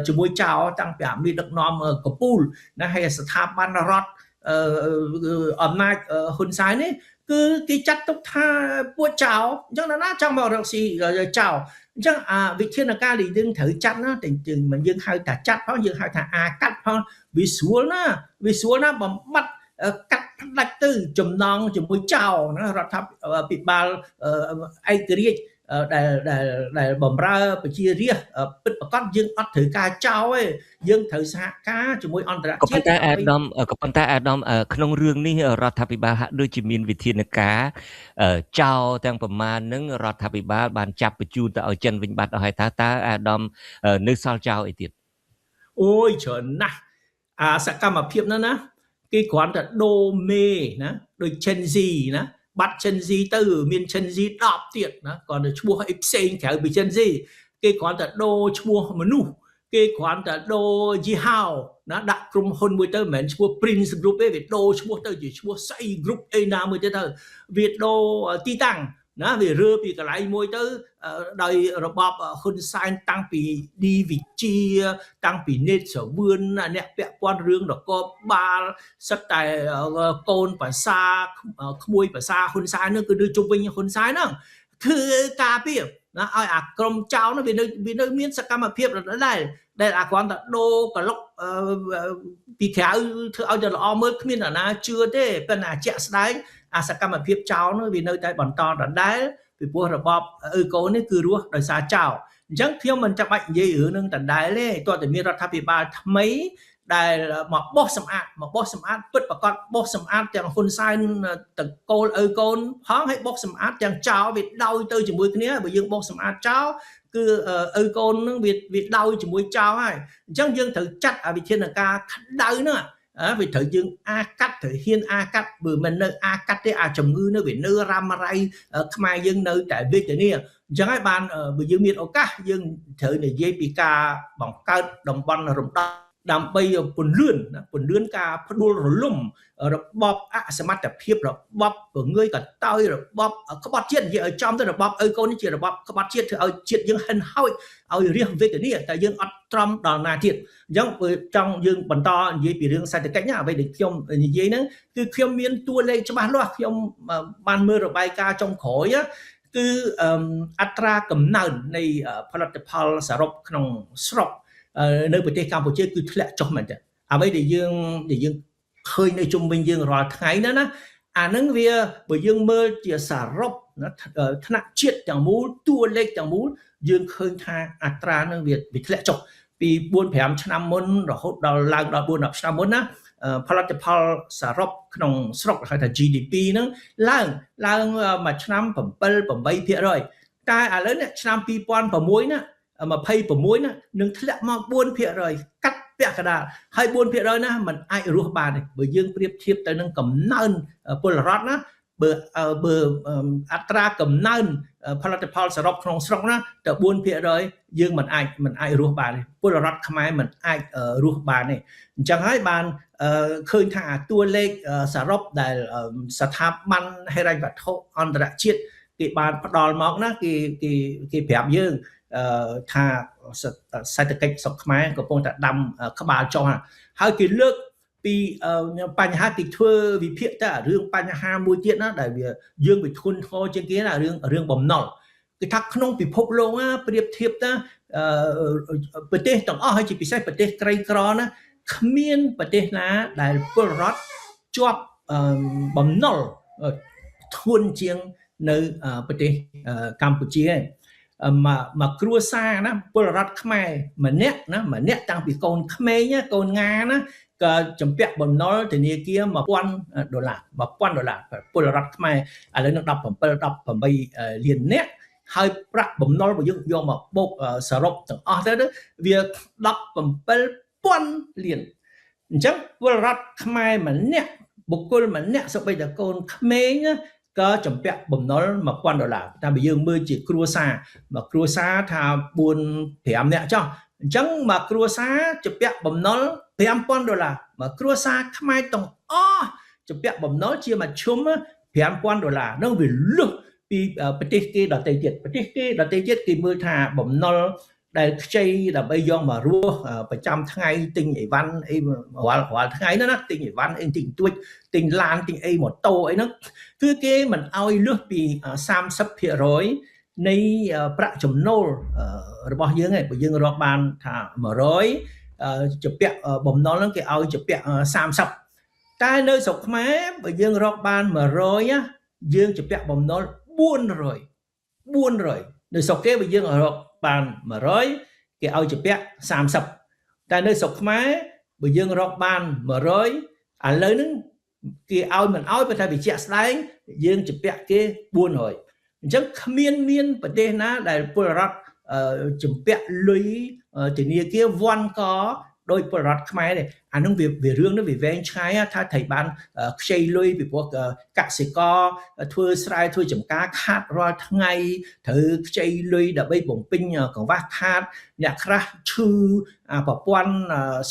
ជាមួយចោលតាំងពីអាមេដឹកនាំកពូលណាហើយស្ថាប័នរដ្ឋអំណាចហ៊ុនសែននេះគឺគេចាត់ទុកថាពួកចោលអញ្ចឹងណាចង់មករកស៊ីចោលអញ្ចឹងអាវិធានការដែលយើងត្រូវចាត់ណាតែយើងមិនយើងហៅថាចាត់ផងយើងហៅថាអាកាត់ផងវាស្រួលណាវាស្រួលណាបំបត្តិកាត់ផ្ដាច់ទៅចំណងជាមួយចោលណារដ្ឋាភិបាលឯករាជ្យដែលដែលដែលបំរើប្រជារាស្ត្រពិតប្រាកដយើងអត់ត្រូវការចោលទេយើងត្រូវសហការជាមួយអន្តរជាតិក៏ប៉ុន្តែអាដាមក៏ប៉ុន្តែអាដាមក្នុងរឿងនេះរដ្ឋាភិបាលហាក់ដូចជាមានវិធានការចោលទាំងប្រមាណនឹងរដ្ឋាភិបាលបានចាប់បញ្ជូនទៅឲ្យចិនវិញបាត់អស់ហើយតើអាដាមនៅសល់ចោលអីទៀតអូយច្រើនណាស់អាសកម្មភាពហ្នឹងណាគេគ្រាន់តែដូមេណាដូច Gen Z ណាបាត់ Gen Z ទៅមាន Gen Z 10ទៀតណាគ្រាន់តែឈ្មោះអីផ្សេងក្រៅពី Gen Z គេគ្រាន់តែដូរឈ្មោះមនុស្សគេគ្រាន់តែដូរយីហោណាដាក់ក្រុមហ៊ុនមួយទៅមិនមែនឈ្មោះ Prince Group ទេវាដូរឈ្មោះទៅជាឈ្មោះស្អី Group អីណាមួយទៀតទៅវាដូរទីតាំងណាវារើពីកន្លែងមួយទៅដោយរបបហ៊ុនសែនតាំងពី DVG តាំងពីនេតសាវឿនអ្នកពាក់ព័ន្ធរឿងនគរបាលសិតតែកូនភាសាក្មួយភាសាហ៊ុនសែនហ្នឹងគឺនៅជុំវិញហ៊ុនសែនហ្នឹងគឺការពារណាឲ្យអាក្រុមចោលហ្នឹងវានៅមានសកម្មភាពដដែលដែលអាគ្រាន់តែដូរក្លុកពីក្រៅធ្វើឲ្យតែល្អមើលគ្មានអ្នកណាជឿទេប៉ុន្តែជាក់ស្ដែងអាសកម្មភាពចោលនោះវានៅតែបន្តដដែលពីព្រោះរបបអឺកូនេះគឺរស់ដោយសារចោលអញ្ចឹងខ្ញុំមិនចាំបាច់និយាយរឿងនឹងដដែលទេទោះតែមានរដ្ឋាភិបាលថ្មីដែលមកបោះសម្អាតពិតប្រាកដបោះសម្អាតទាំងហ៊ុនសែនតកូលឪកូនផងហើយបោះសម្អាតទាំងចោលវាដោយទៅជាមួយគ្នាបើយើងបោះសម្អាតចោលគឺឪកូននឹងវាដោយជាមួយចោលហើយអញ្ចឹងយើងត្រូវចាត់វិធានការក្តៅហ្នឹងវាត្រូវយើងអាកាត់ត្រូវហ៊ានអាកាត់បើមិននៅអាកាត់ទេអាជំងឺនៅវានៅរ៉ាំរ៉ៃខ្មែរយើងនៅតែវេទនាអញ្ចឹងហើយបានបើយើងមានឱកាសយើងត្រូវនិយាយពីការបង្កើតតំបន់រំដោះដើម្បីពន្លឿនការផ្ដួលរលំរបបអសមត្ថភាពរបបពងើយកតោយរបបក្បត់ជាតិនិយាយឲ្យចំទៅរបបឪកូននេះជារបបក្បត់ជាតិធ្វើឲ្យជាតិយើងហិនហោចឲ្យរះវេទនាតែយើងអត់ត្រំដល់ណាទៀតអញ្ចឹងចង់យើងបន្តនិយាយពីរឿងសេដ្ឋកិច្ចណាអ្វីដែលខ្ញុំនិយាយហ្នឹងគឺខ្ញុំមានតួលេខច្បាស់លាស់ខ្ញុំបានមើលរបាយការណ៍ចុងក្រោយគឺអត្រាកំណើននៃផលិតផលសរុបក្នុងស្រុកនៅប្រទេសកម្ពុជាគឺធ្លាក់ចុះមែនទេអ្វីដែលយើង ឃើញនៅជុំវិញយើងរាល់ថ្ងៃណាណាអាហ្នឹងវាបើយើងមើលជាសរុបណាថ្នាក់ជាតិទាំងមូលតួលេខទាំងមូលយើងឃើញថាអត្រាហ្នឹងវាធ្លាក់ចុះពី4 5ឆ្នាំមុនរហូតដល់ឡើងដល់4 10ឆ្នាំមុនណាផលិតផលសរុបក្នុងស្រុកហៅថា GDP ហ្នឹងឡើងមួយឆ្នាំ7 8%តែឥឡូវនេះឆ្នាំ2006ណា26ណានឹងធ្លាក់មក4%កាត់ពាក់កណ្ដាលហើយ4%ណាมันអាចរស់បានទេបើយើងប្រៀបធៀបទៅនឹងកំណើនពលរដ្ឋណាបើអត្រាកំណើនផលិតផលសរុបក្នុងស្រុកណាទៅ4%យើងមិនអាចរស់បានទេពលរដ្ឋខ្មែរមិនអាចរស់បានទេអញ្ចឹងហើយបានឃើញថាតួលេខសរុបដែលស្ថាប័នហិរញ្ញវត្ថុអន្តរជាតិគេបានផ្ដល់មកណាគេគេគេប្រាប់យើងថាសេដ្ឋកិច្ចស្រុកខ្មែរកំពុងតែដាំក្បាលចុះហើយគេលើកពីបញ្ហាគេធ្វើវិភាគទៅរឿងបញ្ហាមួយទៀតណាដែលវាយើងវាធន់ធរជាងគេណារឿងបំណុលគេថាក្នុងពិភពលោកណាប្រៀបធៀបទៅប្រទេសទាំងអស់ហើយជាពិសេសប្រទេសក្រីក្រណាគ្មានប្រទេសណាដែលពលរដ្ឋជាប់បំណុលធ្ងន់ជាងនៅប្រទេសកម្ពុជាឯងមកគ្រួសារណាពលរដ្ឋខ្មែរម្នាក់ណាម្នាក់តាំងពីកូនក្មេងកូនងាណាក៏ជំពាក់បំណុលធនាគារ1000ដុល្លារ1000ដុល្លារពលរដ្ឋខ្មែរឥឡូវនឹង17 18លាននាក់ហើយប្រាក់បំណុលរបស់យើងយកមកបូកសរុបទាំងអស់ទៅវា17000លានអញ្ចឹងពលរដ្ឋខ្មែរម្នាក់បុគ្គលម្នាក់សូម្បីតែកូនក្មេងក៏ជំពាក់បំណុល1000ដុល្លារតែបើយើងមើលជាគ្រួសារមកគ្រួសារថា4 5នាក់ចុះអញ្ចឹងមកគ្រួសារជំពាក់បំណុល5000ដុល្លារមកគ្រួសារខ្មែរទាំងអស់ជំពាក់បំណុលជាមធ្យម5000ដុល្លារនឹងវាលុះពីប្រទេសគេដទៃទៀតប្រទេសគេដទៃទៀតគេមើលថាបំណុលដែលខ្ចីដើម្បីយកមករស់ប្រចាំថ្ងៃទិញអីវ៉ាន់អីរាល់ថ្ងៃហ្នឹងណាទិញអីវ៉ាន់អីទិញទួចទិញឡានទិញអីម៉ូតូអីហ្នឹងគឺគេមិនអោយលើសពី30%នៃប្រាក់ចំណូលរបស់យើងឯងបើយើងរកបានថា100ជំពាក់បំណុលហ្នឹងគេឲ្យជំពាក់30តែនៅស្រុកខ្មែរបើយើងរកបាន100យើងជំពាក់បំណុល400នៅស្រុកគេបើយើងរកបាន100គេឲ្យជំពាក់30តែនៅស្រុកខ្មែរបើយើងរកបាន100ឥឡូវហ្នឹងគេឲ្យមិនឲ្យប៉ុន្តែវាជាក់ស្ដែងយើងជំពាក់គេ400អញ្ចឹងគ្មានប្រទេសណាដែលពលរដ្ឋជំពាក់លុយធនាគារវ៉ាន់កដោយពលរដ្ឋខ្មែរទេអានោះវារឿងនោះវាវែងឆ្ងាយថាត្រូវបានខ្ចីលុយពីព្រោះកសិករធ្វើស្រែធ្វើចម្ការខាតរាល់ថ្ងៃត្រូវខ្ចីលុយដើម្បីបំពេញកង្វះខាតអ្នកខ្លះឈឺប្រព័ន្ធ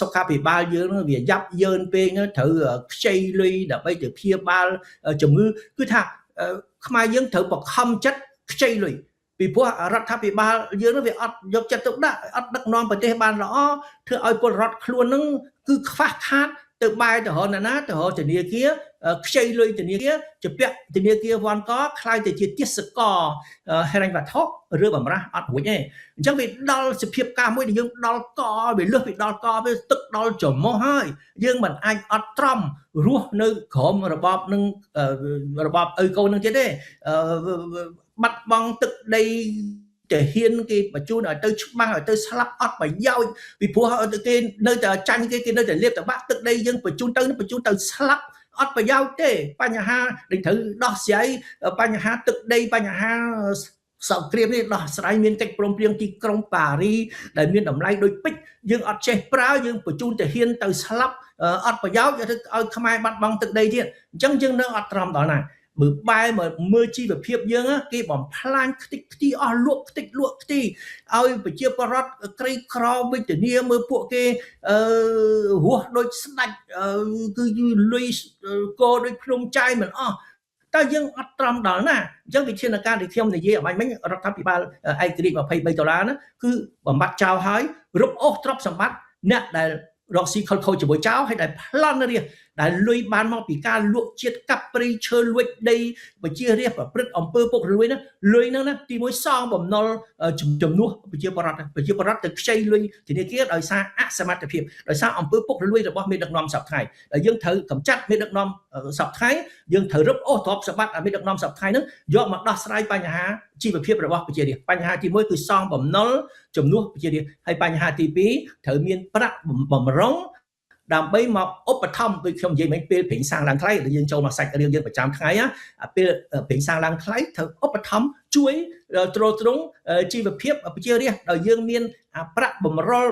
សុខាភិបាលយើងវាយ៉ាប់យ៉ឺនពេកត្រូវខ្ចីលុយដើម្បីទៅព្យាបាលជំងឺគឺថាខ្មែរយើងត្រូវបខំចិត្តខ្ចីលុយពីព្រោះរដ្ឋាភិបាលយើងនឹងវាអត់យកចិត្តទុកដាក់អត់ដឹកនាំប្រទេសបានល្អធ្វើឲ្យពលរដ្ឋខ្លួននឹងគឺខ្វះខាតទៅបែរទៅរកណាទៅរកធនាគារខ្ចីលុយធនាគារជំពាក់ធនាគារវ៉ាន់កខ្លាយទៅជាទាសករហិរញ្ញវត្ថុឬបំរាស់អត់រួចទេអញ្ចឹងវាដល់សភាពការមួយដែលយើងដល់កវាលឹះវាដល់កវាទឹកដល់ច្រមុះហើយយើងមិនអាចអត់ទ្រាំរស់នៅក្រោមរបបនឹងរបបឪកូននឹងទៀតទេបាត់បង់ទឹកដីទាហានគេបញ្ជូនឲ្យទៅច្បាំងឲ្យទៅស្លាប់អត់ប្រយោជន៍ពីព្រោះគេនៅតែចាញ់គេនៅតែលេបតបាក់ទឹកដីយើងបញ្ជូនទៅស្លាប់អត់ប្រយោជន៍ទេបញ្ហាដែលត្រូវដោះស្រាយបញ្ហាទឹកដីបញ្ហាសង្គ្រាមនេះដោះស្រាយមានកិច្ចព្រមព្រៀងទីក្រុងប៉ារីដែលមានតម្លៃដូចពេជ្រយើងអត់ចេះប្រើយើងបញ្ជូនទាហានទៅស្លាប់អត់ប្រយោជន៍ឲ្យខ្មែរបាត់បង់ទឹកដីទៀតអញ្ចឹងយើងនៅអត់ទ្រាំដល់ណាបើបែរមកមើលជីវភាពយើងគេបំផ្លាញខ្ទេចខ្ទីអស់លក់ខ្ទេចលក់ខ្ទីឲ្យប្រជាពលរដ្ឋក្រីក្រវេទនាមើលពួកគេរស់ដូចស្ដេចគឺលុយកោដូចភ្នំចាយមិនអស់តើយើងអត់ទ្រាំដល់ណាអញ្ចឹងវិធានការដែលខ្ញុំនិយាយអម្បាញ់មិញរដ្ឋាភិបាលឯករាជ្យ23ដុល្លារណាគឺបំបត្តិចោលហើយរឹបអូសទ្រព្យសម្បត្តិអ្នកដែលរកស៊ីខលខូចជាមួយចោលហើយដែលប្លន់រាជ ដែលលុយបានមកពីការលក់ជាតិកាប់ព្រៃឈើលួចដីប្រជារាស្ត្រប្រព្រឹត្តអំពើពុករលួយណាលុយហ្នឹងណាទីមួយសងបំណុលជំនួសប្រជាពលរដ្ឋប្រជាពលរដ្ឋទៅខ្ចីលុយធនាគារដោយសារអសមត្ថភាពដោយសារអំពើពុករលួយរបស់មេដឹកនាំសប្តាហ៍ដែលយើងត្រូវកម្ចាត់មេដឹកនាំសប្តាហ៍យើងត្រូវរឹបអូសទ្រព្យសម្បត្តិមេដឹកនាំសប្តាហ៍ហ្នឹងយកមកដោះស្រាយបញ្ហាជីវភាពរបស់ប្រជារាស្ត្របញ្ហាទី1គឺសងបំណុលជំនួសប្រជារាស្ត្រហើយបញ្ហាទី2ត្រូវមានប្រាក់បំរុងដើម្បីមកឧបត្ថម្ភដូចខ្ញុំនិយាយមិញពេលប្រេងសាំងឡើងថ្លៃដែលយើងចូលមកសាច់រឿងយើងប្រចាំថ្ងៃណាពេលប្រេងសាំងឡើងថ្លៃត្រូវឧបត្ថម្ភជួយទ្រទ្រង់ជីវភាពប្រជារាស្ត្រដោយយើងមានប្រាក់បំរុល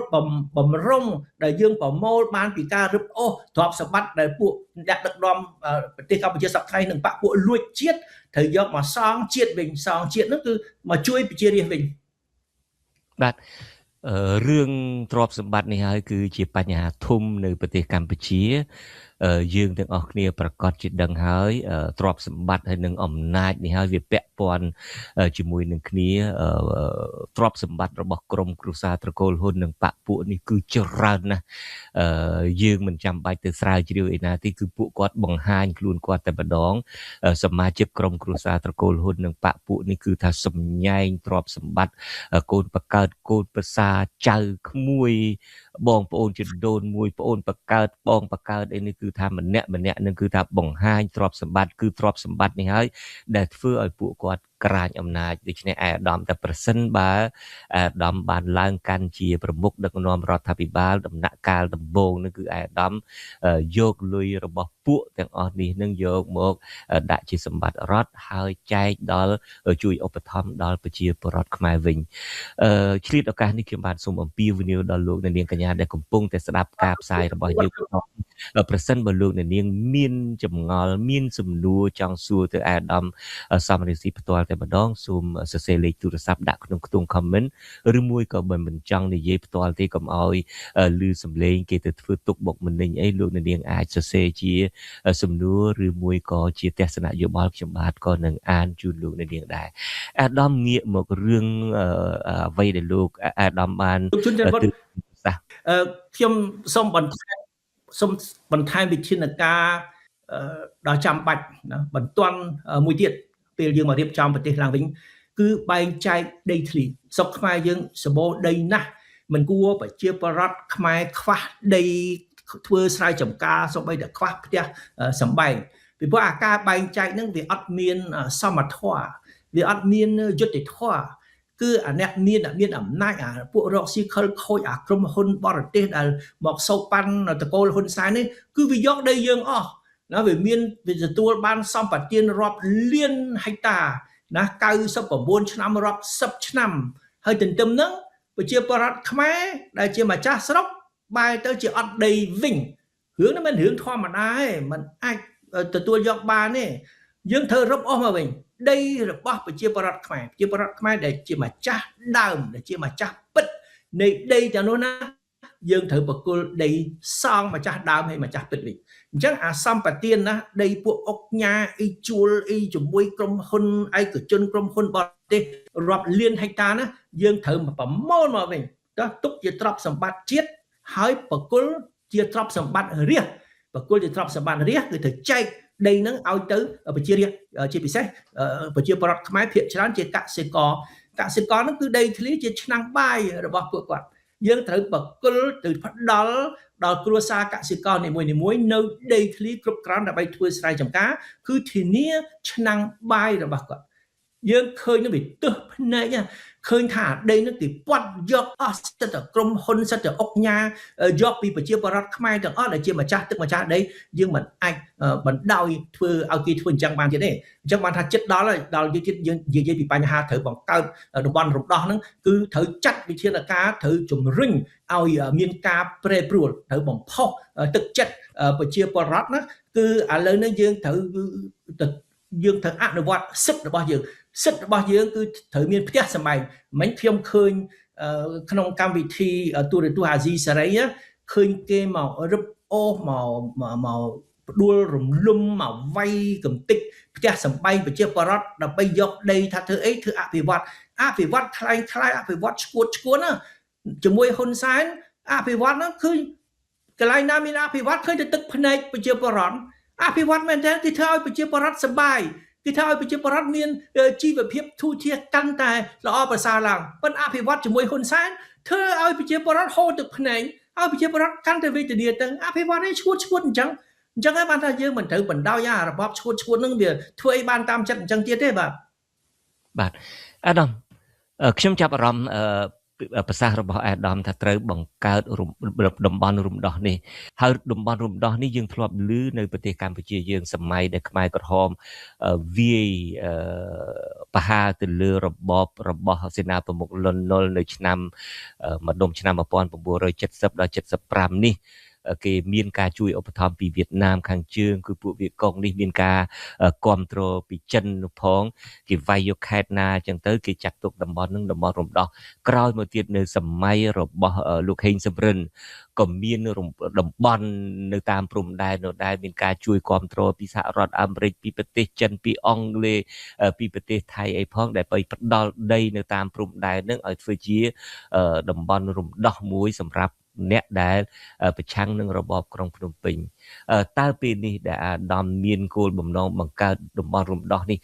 បំរុងដែលយើងប្រមូលបានពីការរឹបអូសទ្រព្យសម្បត្តិដែលពួកអ្នកដឹកនាំប្រទេសកម្ពុជាសប្តាហ៍និងបកពួកលួចជាតិត្រូវយកមកសងជាតិវិញសងជាតិនោះគឺមកជួយប្រជារាស្ត្រវិញបាទរឿងទ្រព្យសម្បត្តិនេះហើយគឺជាបញ្ហាធំនៅប្រទេសកម្ពុជាយើងទាំងអស់គ្នាប្រកាសជាដឹងហើយទ្រព្យសម្បត្តិហើយនឹងអំណាចនេះហើយវាពាក់ព័ន្ធជាមួយនឹងគ្នាទ្រព្យសម្បត្តិរបស់ក្រុមគ្រួសារត្រកូលហ៊ុននិងបកពួកនេះគឺច្រើនណាស់យើងមិនចាំបាច់ទៅស្រាវជ្រាវឯណាទេគឺពួកគាត់បង្ហាញខ្លួនគាត់តែម្ដងសមាជិកក្រុមគ្រួសារត្រកូលហ៊ុននិងបកពួកនេះគឺថាសម្ញែងទ្រព្យសម្បត្តិកូនបកើតកូនប្រសាចៅក្មួយបងប្អូនជីដូនមួយប្អូនបកើតបងបកើតអីនេះគឺថាម្នាក់ម្នាក់នឹងគឺថាបង្ហាញទ្រព្យសម្បត្តិគឺទ្រព្យសម្បត្តិនេះហើយដែលធ្វើឲ្យពួកគាត់ក្រាញអំណាចដូច្នេះឯកឧត្តមតែប្រសិនបើឯកឧត្តមបានឡើងកាន់ជាប្រមុខដឹកនាំរដ្ឋាភិបាលដំណាក់កាលដំបូងនឹងគឺឯកឧត្តមយកលុយរបស់ពួកទាំងអស់នេះនឹងយកមកដាក់ជាសម្បត្តិរដ្ឋហើយចែកដល់ជួយឧបត្ថម្ភដល់ប្រជាពលរដ្ឋខ្មែរវិញឆ្លៀតឱកាសនេះខ្ញុំបាទសូមអំពាវនាវដល់លោកអ្នកនាងកញ្ញាដែលកំពុងតែស្ដាប់ការផ្សាយរបស់យើងប្រសិនបើលោកអ្នកនាងមានចម្ងល់មានសំណួរចង់សួរទៅឯកឧត្តមសំរងស៊ីផ្ទាល់តែម្ដងសូមសរសេរលេខទូរស័ព្ទដាក់ក្នុងខ្ទង់ comment ឬមួយក៏បើមិនចង់និយាយផ្ទាល់ទេកុំឲ្យឮសំឡេងគេទៅធ្វើទុកបុកម្នេញអីលោកអ្នកនាងអាចសរសេរជាសំណួរឬមួយក៏ជាទស្សនៈយោបល់ខ្ញុំបាទក៏នឹងអានជូនលោកអ្នកនាងដែរអាដាមងាកមករឿងអ្វីដែលលោកអាដាមបានខ្ញុំសូមបន្ថែមសូមបន្ថែមវិធានការដ៏ចាំបាច់ណាបន្ទាន់មួយទៀតពេលយើងមករៀបចំប្រទេសឡើងវិញគឺបែងចែកដីធ្លីស្រុកខ្មែរយើងសម្បូរដីណាស់មិនគួរប្រជាពលរដ្ឋខ្មែរខ្វះដីធ្វើស្រែចម្ការសូម្បីតែខ្វះផ្ទះសម្បែងពីព្រោះអាការបែងចែកហ្នឹងវាអត់មានសមធម៌វាអត់មានយុត្តិធម៌គឺអាអ្នកមានអំណាចអាពួករកស៊ីខិលខូចអាក្រុមហ៊ុនបរទេសដែលមកសោកប៉ាន់តកូលហ៊ុនសែននេះគឺវាយកដីយើងអស់ណាវាមានវាទទួលបានសម្បទានរាប់លានហិកតាណា99ឆ្នាំរាប់10ឆ្នាំហើយទន្ទឹមហ្នឹងប្រជាពលរដ្ឋខ្មែរដែលជាម្ចាស់ស្រុកបែរទៅជាអត់ដីវិញរឿងនេះមិនរឿងធម្មតាទេมันអាចទទួលយកបានទេយើងត្រូវរឹបអូសមកវិញដីរបស់ប្រជាពលរដ្ឋខ្មែរប្រជាពលរដ្ឋខ្មែរដែលជាម្ចាស់ដើមដែលជាម្ចាស់ពិតនៃដីទាំងនោះណាយើងត្រូវបកគលដីសងម្ចាស់ដើមហើយម្ចាស់ពិតវិញអញ្ចឹងអាសម្បទានណាដីពួកអុកញ៉ាអីជួលអីជាមួយក្រុមហ៊ុនឯកជនក្រុមហ៊ុនបរទេសរាប់លានហិកតាណាយើងត្រូវប្រមូលមកវិញតោះទុកជាទ្រព្យសម្បត្តិជាតិហើយបកគលជាទ្រព្យសម្បត្តិរាស្ត្របកគលជាទ្រព្យសម្បត្តិរាស្ត្រគឺត្រូវចែកដីហ្នឹងឲ្យទៅប្រជារាស្ត្រជាពិសេសប្រជាពលរដ្ឋខ្មែរភាគច្រើនជាកសិករកសិករហ្នឹងគឺដីធ្លីជាឆ្នាំងបាយរបស់ពួកគាត់យើងត្រូវបកគលទៅផ្ដល់ដល់គ្រួសារកសិករនីមួយៗនៅដីធ្លីគ្រប់គ្រាន់ដើម្បីធ្វើស្រែចម្ការគឺធានាឆ្នាំងបាយរបស់គាត់យើងឃើញនឹងវាទើសភ្នែកឃើញថាដីនឹងគេពាត់យកអស់សិតតែក្រុមហ៊ុនសិតតែអុកញ៉ាយកពីប្រជាពលរដ្ឋខ្មែរទាំងអស់ដែលជាម្ចាស់ទឹកម្ចាស់ដីយើងមិនអាចបណ្ដោយធ្វើឲ្យគេធ្វើអញ្ចឹងបានទៀតទេអញ្ចឹងបានថាចិត្តដល់ហើយដល់យូរទៀតយើងនិយាយពីបញ្ហាត្រូវបង្កើតតំបន់រំដោះហ្នឹងគឺត្រូវចាត់វិធានការត្រូវជំរុញឲ្យមានការប្រែប្រួលត្រូវបំផុសទឹកចិត្តប្រជាពលរដ្ឋណាគឺឥឡូវនេះយើងត្រូវអនុវត្តសិទ្ធិរបស់យើងសិទ្ធិរបស់យើងគឺត្រូវមានផ្ទះសម្បែងមិញខ្ញុំឃើញក្នុងកម្មវិធីទូរទស្សន៍អាស៊ីសេរីឃើញគេមករឹបអូសមកផ្ដួលរំលំមកវាយកំតិចផ្ទះសម្បែងប្រជាពលរដ្ឋដើម្បីយកដីថាធ្វើអីធ្វើអភិវឌ្ឍអភិវឌ្ឍคล้ายៗអភិវឌ្ឍឈួតឈួនណាជាមួយហ៊ុនសែនអភិវឌ្ឍហ្នឹងគឺ កន្លែងណាមានអភិវឌ្ឍឃើញតែទឹកភ្នែកប្រជាពលរដ្ឋអភិវឌ្ឍមែនតើគេធ្វើឲ្យប្រជាពលរដ្ឋសប្បាយគេធ្វើឲ្យប្រជាពលរដ្ឋមានជីវភាពធូរធារកាន់តែល្អប្រសើរឡើងប៉ុន្តែអភិវឌ្ឍជាមួយហ៊ុនសែនធ្វើឲ្យប្រជាពលរដ្ឋហូរទឹកភ្នែកឲ្យប្រជាពលរដ្ឋកាន់តែវេទនាទៅអភិវឌ្ឍនេះឈួតឈួតអញ្ចឹងអញ្ចឹងហើយបានថាយើងមិនត្រូវបណ្ដោយអារបបឈួតឈួតនឹងវាធ្វើអីបានតាមចិត្តអញ្ចឹងទៀតទេបាទបាទអាដាមខ្ញុំចាប់អារម្មណ៍ប្រសាសន៍របស់អាដាមថាត្រូវបង្កើតតំបន់រំដោះនេះហើយតំបន់រំដោះនេះយើងធ្លាប់ឮនៅប្រទេសកម្ពុជាយើងសម័យដែលខ្មែរក្រហមវាយប្រហារទៅលើរបបរបស់សេនាប្រមុខលន់នល់នៅឆ្នាំម្ដុំឆ្នាំ1970ដល់75នេះគេមានការជួយឧបត្ថម្ភពីវៀតណាមខាងជើងគឺពួកវៀតកុងនេះមានការគ្រប់គ្រងពីចិននោះផងគេវាយយកខេត្តណាអញ្ចឹងទៅគេចាត់ទុកតំបន់នឹងតំបន់រំដោះក្រោយមកទៀតនៅសម័យរបស់លោកហេងសំរិនក៏មានតំបន់នៅតាមព្រំដែននៅដែលមានការជួយគ្រប់គ្រងពីសហរដ្ឋអាមេរិកពីប្រទេសចិនពីអង់គ្លេសពីប្រទេសថៃអីផងដែលไปផ្ដល់ដីនៅតាមព្រំដែននឹងឲ្យធ្វើជាតំបន់រំដោះមួយសម្រាប់អ្នកដែលប្រឆាំងនឹងរបបក្រុងភ្នំពេញតើពេលនេះដែលអាដាមមានគោលបំណងបង្កើតតំបន់រំដោះនេះ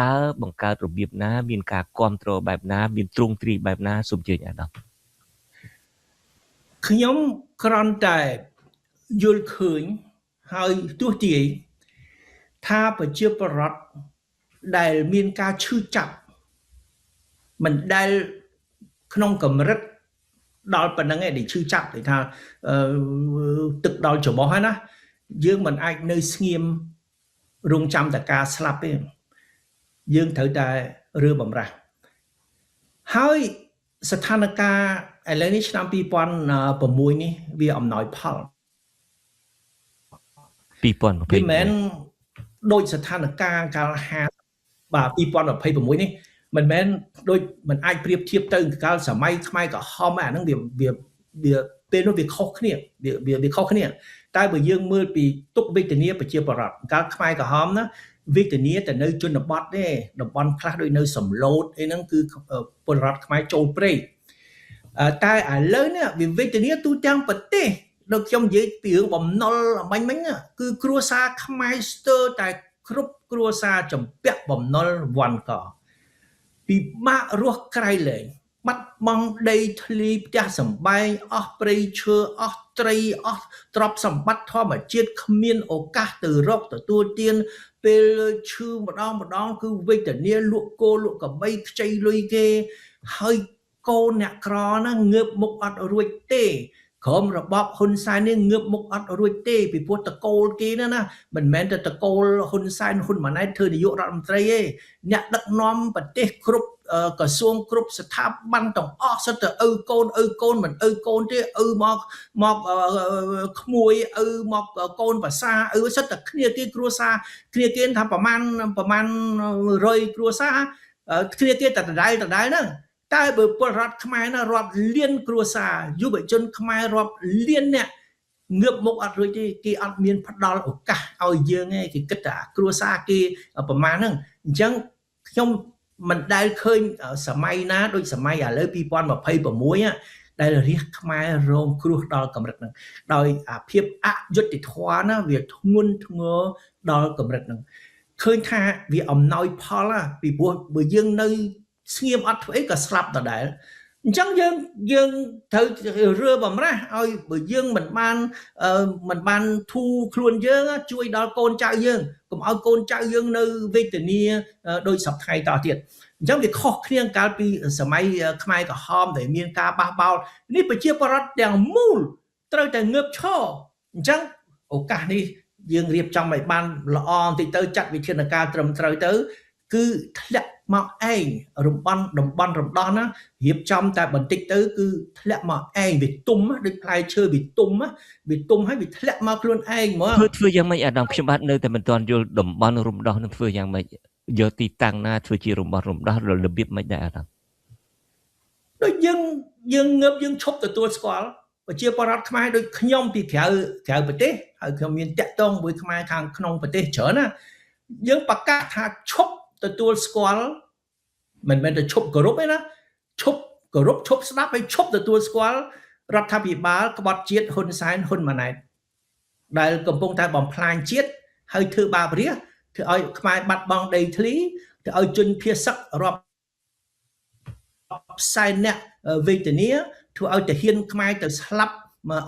តើបង្កើតរបៀបណាមានការគ្រប់គ្រងបែបណាមានទ្រង់ទ្រាយបែបណាសូមជឿអាដាមខ្ញុំគ្រាន់តែយល់ឃើញហើយទស្សន៍ទាយថាប្រជាពលរដ្ឋដែលមានការឈឺចាប់មិនដែលក្នុងកម្រិតដល់ប៉ុណ្្នឹងឯងដែលឈឺចាប់ដែលថាទឹកដល់ច្រមុះហើយណាយើងមិនអាចនៅស្ងៀមរងចាំតែការស្លាប់ទេយើងត្រូវតែរើបំរាស់ហើយស្ថានភាពឥឡូវនេះឆ្នាំ2006នេះវាអំណោយផល 2020 វាមិនមែនដូចស្ថានភាពកាល50បាទ2026នេះមិនមែនដូចមិនអាចប្រៀបធៀបទៅកាលសម័យខ្មែរក្រហមអាហ្នឹងវាវាពេលនោះវាខុសគ្នាវាខុសគ្នាតែបើយើងមើលពីទុក្ខវេទនាប្រជាពលរដ្ឋកាលខ្មែរក្រហមណាវេទនាតែនៅជនបទទេតំបន់ខ្លះដូចនៅសំឡូតអីហ្នឹងគឺពលរដ្ឋខ្មែរចូលព្រៃតែឥឡូវនេះវាវេទនាទូទាំងប្រទេសដូចខ្ញុំនិយាយពីរឿងបំណុលអំបញ្ញមិញគឺគ្រួសារខ្មែរស្ទើរតែគ្រប់គ្រួសារចំពាក់បំណុលវ៉ាន់កពិបាករស់ក្រៃលែងបាត់បង់ដីធ្លីផ្ទះសម្បែងអស់ព្រៃឈើអស់ត្រីអស់ទ្រព្យសម្បត្តិធម្មជាតិគ្មានឱកាសទៅរកទទួលទានពេលឈឺម្ដងម្ដងគឺវេទនាលក់គោលក់ក្របីខ្ចីលុយគេហើយកូនអ្នកក្រណាងើបមុខអត់រួចទេក្រុមរបបហ៊ុនសែននេះងើបមុខអត់រួចទេពីព្រោះតកូលគេណាណាមិនមែនតែតកូលហ៊ុនសែនហ៊ុនម៉ាណែតធ្វើនាយករដ្ឋមន្ត្រីទេអ្នកដឹកនាំប្រទេសគ្រប់ក្រសួងគ្រប់ស្ថាប័នទាំងអស់សុទ្ធតែឪកូនឪកូនមិនឪកូនទេឪមកមកក្មួយឪមកកូនប្រសាឪសុទ្ធតែគ្នាគេគ្រួសារគ្នាគេថាប្រមាណ100គ្រួសារគ្នាគេតែដដែលដដែលហ្នឹងតែបើពលរដ្ឋខ្មែរណារាប់លានគ្រួសារយុវជនខ្មែររាប់លានអ្នកងើបមុខអត់រួចទេគេអត់មានផ្ដល់ឱកាសឲ្យយើងទេគេគិតថាគ្រួសារគេប្រមាណហ្នឹងអញ្ចឹងខ្ញុំមិនដែលឃើញសម័យណាដូចសម័យឥឡូវ2026ដែលរាជខ្មែររងគ្រោះដល់កម្រិតហ្នឹងដោយអាភាពអយុត្តិធម៌ណាវាធ្ងន់ធ្ងរដល់កម្រិតហ្នឹងឃើញថាវាអំណោយផលពីព្រោះបើយើងនៅស្ងៀមអត់ធ្វើអីក៏ស្លាប់ដដែលអញ្ចឹងយើងត្រូវរើបំរាស់ឲ្យបើយើងមិនបានធូរខ្លួនយើងជួយដល់កូនចៅយើងកុំឲ្យកូនចៅយើងនៅវេទនាដោយសប្តាហ៍តទៀតអញ្ចឹងវាខុសគ្នាកាលពីសម័យខ្មែរក្រហមដែលមានការបះបោរនេះប្រជាពលរដ្ឋទាំងមូលត្រូវតែងើបឈរអញ្ចឹងឱកាសនេះយើងរៀបចំឲ្យបានល្អបន្តិចទៅចាត់វិធានការត្រឹមត្រូវទៅគឺធ្លាក់មកឯងរំបន់តំបន់រំដោះណារៀបចំតែបន្តិចទៅគឺធ្លាក់មកឯងវាទុំដូចផ្លែឈើវាទុំវាទុំហើយវាធ្លាក់មកខ្លួនឯងហ្មងធ្វើយ៉ាងម៉េចអាដាមខ្ញុំបាទនៅតែមិនទាន់យល់តំបន់រំដោះនឹងធ្វើយ៉ាងម៉េចយកទីតាំងណាធ្វើជារំដោះរំដោះរបៀបម៉េចដែរអាដាមដូចយើងងើបយើងឈប់ទទួលស្គាល់ប្រជាពលរដ្ឋខ្មែរដូចខ្ញុំពីក្រៅប្រទេសហើយខ្ញុំមានតាក់ទងមួយខ្មែរខាងក្នុងប្រទេសច្រើនណាយើងប្រកាសថាឈប់ទទួលស្គាល់មិនមែនតែឈប់គោរពទេណាឈប់គោរពឈប់ស្ដាប់ហើយឈប់ទទួលស្គាល់ រដ្ឋាភិបាលក្បត់ជាតិហ៊ុនសែនហ៊ុនម៉ាណែតដែលកំពុងតែបំផ្លាញជាតិហើយធ្វើបាបរាជធ្វើឲ្យខ្មែរបាត់បង់ដីធ្លីធ្វើឲ្យជនភៀសសឹករាប់សែនអ្នកវេទនាធ្វើឲ្យទាហានខ្មែរទៅស្លាប់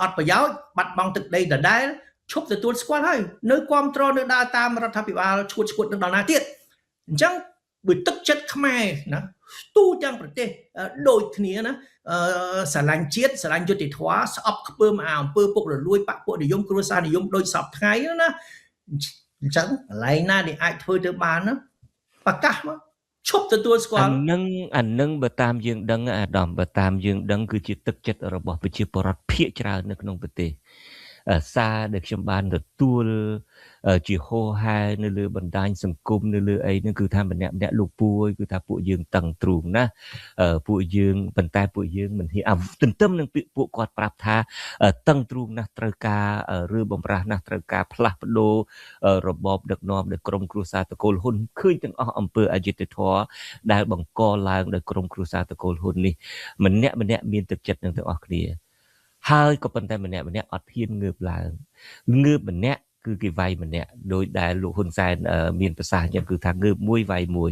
អត់ប្រយោជន៍បាត់បង់ទឹកដីដដែលឈប់ទទួលស្គាល់ហើយនៅគ្រប់គ្រងនៅដើរតាមរដ្ឋាភិបាលឈួតឈួតនឹងដល់ណាទៀតអញ្ចឹងបើទឹកចិត្តខ្មែរណាទូទាំងប្រទេសដូចគ្នាណាស្រឡាញ់ជាតិស្រឡាញ់យុត្តិធម៌ស្អប់ខ្ពើមអាអំពើពុករលួយបពពួកនិយមគ្រួសារនិយមដូចសពថ្ងៃណាអញ្ចឹងកន្លែងណាដែលអាចធ្វើទៅបានណាប្រកាសមកឈប់ទទួលស្គាល់អានឹងបើតាមយើងដឹងអាដាមបើតាមយើងដឹងគឺជាទឹកចិត្តរបស់ប្រជាពលរដ្ឋភាគច្រើននៅក្នុងប្រទេសសារដែលខ្ញុំបានទទួលជាហោហែនៅលើបណ្ដាញសង្គមនៅលើអីហ្នឹងគឺថាម្នាក់ម្នាក់លោកពូអើយគឺថាពួកយើងតឹងទ្រូងណាស់ពួកយើងប៉ុន្តែពួកយើងមិនហ៊ានទន្ទឹមនឹងពួកគាត់ប្រាប់ថាតឹងទ្រូងណាស់ត្រូវការឬបំរាស់ណាស់ត្រូវការផ្លាស់ប្ដូររបបដឹកនាំដោយក្រុមគ្រួសារតកូលហ៊ុនឃើញទាំងអស់អំពើអយុត្តិធម៌ដែលបង្កឡើងដោយក្រុមគ្រួសារតកូលហ៊ុននេះម្នាក់ម្នាក់មានទឹកចិត្តនឹងទាំងអស់គ្នាហើយក៏ប៉ុន្តែម្នាក់ម្នាក់អត់ហ៊ានងើបឡើងងើបម្នាក់គឺគេវាយម្នាក់ដោយដែលលោកហ៊ុនសែនមានប្រសាសន៍យ៉ាងគឺថាងើបមួយវាយមួយ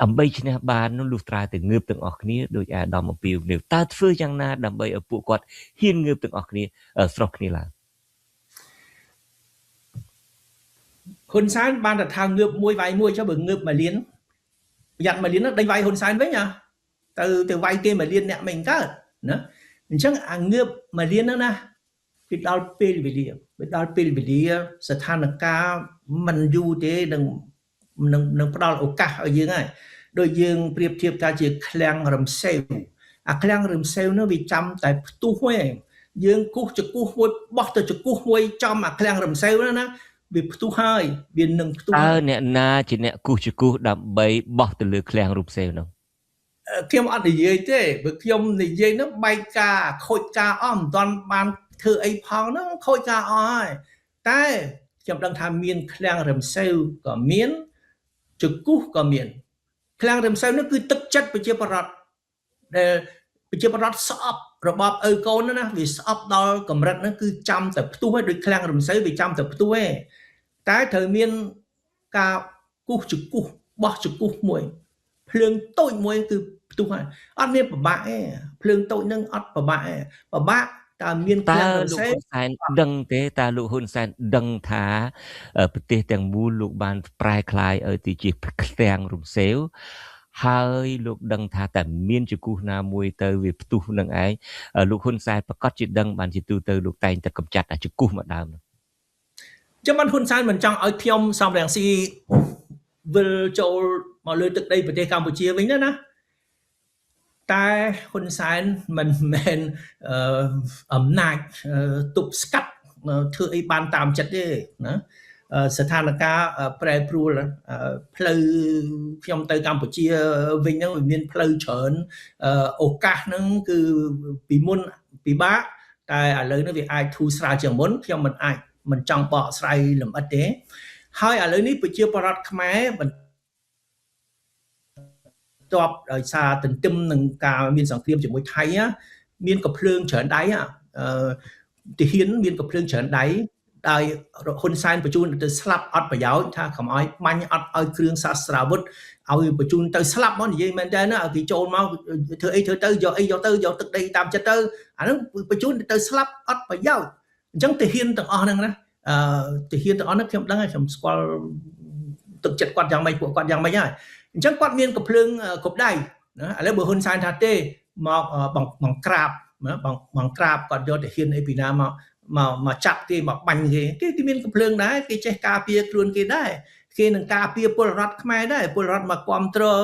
ដើម្បីឈ្នះបាននោះលុះត្រាតែងើបទាំងអស់គ្នាដោយអាដាមអំពាវនាវតើធ្វើយ៉ាងណាដើម្បីឲ្យពួកគាត់ហ៊ានងើបទាំងអស់គ្នាស្រុះគ្នាឡើងហ៊ុនសែនបានតែថាងើបមួយវាយមួយចុះបើងើបមួយលានប្រយ័ត្នមួយលានដេញវាយហ៊ុនសែនវិញទៅវាយគេមួយលានអ្នកមិនកើតណាអញ្ចឹងអាងើបមួយលានហ្នឹងណាវាដល់ពេលវេលាវាដល់ពេលវេលាស្ថានភាពមិនយូរទេនឹងផ្ដល់ឱកាសឲ្យយើងហើយដូចយើងប្រៀបធៀបថាជាឃ្លាំងរំសេវអាឃ្លាំងរំសេវនោះវាចាំតែផ្ទុះឯងយើងគោះចង្គោះមួយបោះទៅចង្គោះមួយចំអាឃ្លាំងរំសេវហ្នឹងណាវាផ្ទុះហើយវានឹងផ្ទុះតើអ្នកណាជាអ្នកគោះចង្គោះដើម្បីបោះទៅលើឃ្លាំងរំសេវនោះខ្ញុំអត់និយាយទេបើខ្ញុំនិយាយនោះបែកការខូចការអស់មិនទាន់បានធ្វើអីផងហ្នឹងខូចការអស់ហើយតែខ្ញុំដឹងថាមានឃ្លាំងរំសេវក៏មានចង្គោះក៏មានឃ្លាំងរំសេវនោះគឺទឹកចិត្តប្រជាពលរដ្ឋដែលប្រជាពលរដ្ឋស្អប់របបឪកូនណាវាស្អប់ដល់កម្រិតហ្នឹងគឺចាំតែផ្ទុះហើយដូចឃ្លាំងរំសេវវាចាំតែផ្ទុះឯងតែត្រូវមានការគោះចង្គោះបោះចង្គោះមួយភ្លើងតូចមួយគឺផ្ទុះហើយអត់មានពិបាកទេភ្លើងតូចនឹងអត់ពិបាកទេពិបាកតើមានឃ្លាំងរំសេវលោកហ៊ុនសែនដឹងទេតើលោកហ៊ុនសែនដឹងថាប្រទេសទាំងមូលលោកបានប្រែក្លាយឲ្យទៅជាឃ្លាំងរំសេវហើយលោកដឹងថាតែមានចង្គោះណាមួយទៅវាផ្ទុះនឹងឯងលោកហ៊ុនសែនប្រកាសជាដឹងបានជាទូទៅលោកតែងតែកម្ចាត់អាចង្គោះមកដើមចាំបានហ៊ុនសែនមិនចង់ឲ្យខ្ញុំសំរងស៊ីវិលចូលមកលើទឹកដីប្រទេសកម្ពុជាវិញណាតែហ៊ុនសែនមិនមែនអំណាចទប់ស្កាត់ធ្វើអីបានតាមចិត្តទេណាស្ថានភាពប្រែប្រួលផ្លូវខ្ញុំទៅកម្ពុជាវិញហ្នឹងវាមានផ្លូវច្រើនឱកាសហ្នឹងគឺពីមុនពិបាកតែឥឡូវនេះវាអាចធូរស្រាលជាងមុនខ្ញុំមិនអាចមិនចង់បកស្រាយលម្អិតទេហើយឥឡូវនេះប្រជាពលរដ្ឋខ្មែរបន្ទាប់ដោយសារទន្ទឹមនឹងការមានសង្គ្រាមជាមួយថៃមានកំភ្លើងច្រើនដៃទាហានមានកំភ្លើងច្រើនដៃដោយហ៊ុនសែនបញ្ជូនទៅស្លាប់អត់ប្រយោជន៍ថាកុំឲ្យបាញ់អត់ឲ្យគ្រឿងសាស្ត្រាវុធឲ្យបញ្ជូនទៅស្លាប់មកនិយាយមែនតើណាឲ្យគេចូលមកធ្វើអីធ្វើទៅយកអីយកទៅយកទឹកដីតាមចិត្តទៅអាហ្នឹងបញ្ជូនទៅស្លាប់អត់ប្រយោជន៍អញ្ចឹងទាហានទាំងអស់ហ្នឹងណាទាហានទាំងអស់ហ្នឹងខ្ញុំដឹងហើយខ្ញុំស្គាល់ទឹកចិត្តគាត់យ៉ាងម៉េចពួកគាត់យ៉ាងម៉េចហើយអញ្ចឹងគាត់មានកំភ្លើងគ្រប់ដៃណាឥឡូវបើហ៊ុនសែនថាទេមកបង្ក្រាបបង្ក្រាបគាត់យកទាហានអីពីណាមកមកចាប់គេមកបាញ់គេគេមានកំភ្លើងដែរគេចេះការពារខ្លួនគេដែរគេនឹងការពារពលរដ្ឋខ្មែរដែរពលរដ្ឋមកគ្រប់គ្រង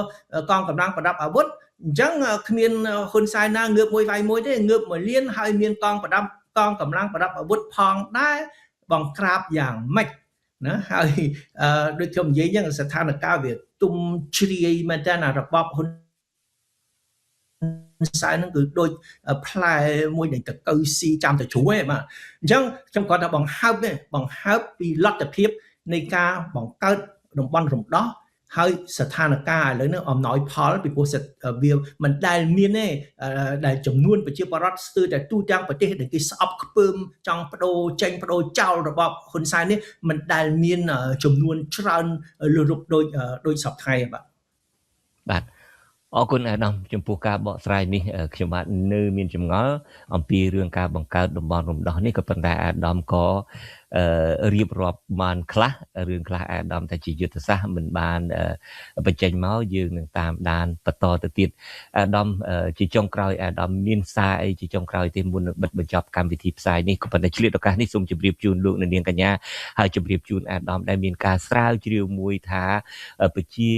កងកម្លាំងប្រដាប់អាវុធអញ្ចឹងគ្មានហ៊ុនសែនណាងើបមួយវាយមួយទេងើបមួយលានហើយមានកងប្រដាប់កងកម្លាំងប្រដាប់អាវុធផងដែរបង្ក្រាបយ៉ាងម៉េចណាហើយដូចខ្ញុំនិយាយអញ្ចឹងស្ថានភាពវាទុំជ្រាយមែនតើណារបបហ៊ុនសែនហ្នឹងគឺដូចផ្លែមួយដែលតកៅស៊ីចាំតែជ្រួយបាទអញ្ចឹងខ្ញុំគាត់ថាបង្ហើបទេបង្ហើបពីលទ្ធភាពនៃការបង្កើតតំបន់រំដោះ ហើយស្ថានភាពឥឡូវនេះអំណោយផលពីព្រោះវាមិនដែលមានទេដែលចំនួនប្រជាពលរដ្ឋស្ទើរតែទូទាំងប្រទេសដែលគេស្អប់ខ្ពើមចង់បដូរចេញបដូរចោលរបបហ៊ុនសែននេះមិនដែលមានចំនួនច្រើនលើសលប់ដូចសប្តាហ៍បាទបាទអរគុណអាដាមចំពោះការបកស្រាយនេះខ្ញុំបាទនៅមានចម្ងល់អំពីរឿងការបង្កើតតំបន់រំដោះនេះក៏ប៉ុន្តែអាដាមក៏រៀបរាប់បានខ្លះរឿងខ្លះអាដាមតែជាយុទ្ធសាស្ត្រមិនបានបញ្ចេញមកយើងនឹងតាមដានបន្តទៅទៀតអាដាមជាចុងក្រោយអាដាមមានសារអីជាចុងក្រោយទេមុននឹងបិទបញ្ចប់កម្មវិធីផ្សាយនេះក៏ប៉ុន្តែឆ្លៀតឱកាសនេះសូមជម្រាបជូនលោកអ្នកនាងកញ្ញាហើយជម្រាបជូនអាដាមដែលមានការស្រាវជ្រាវមួយថាប្រជា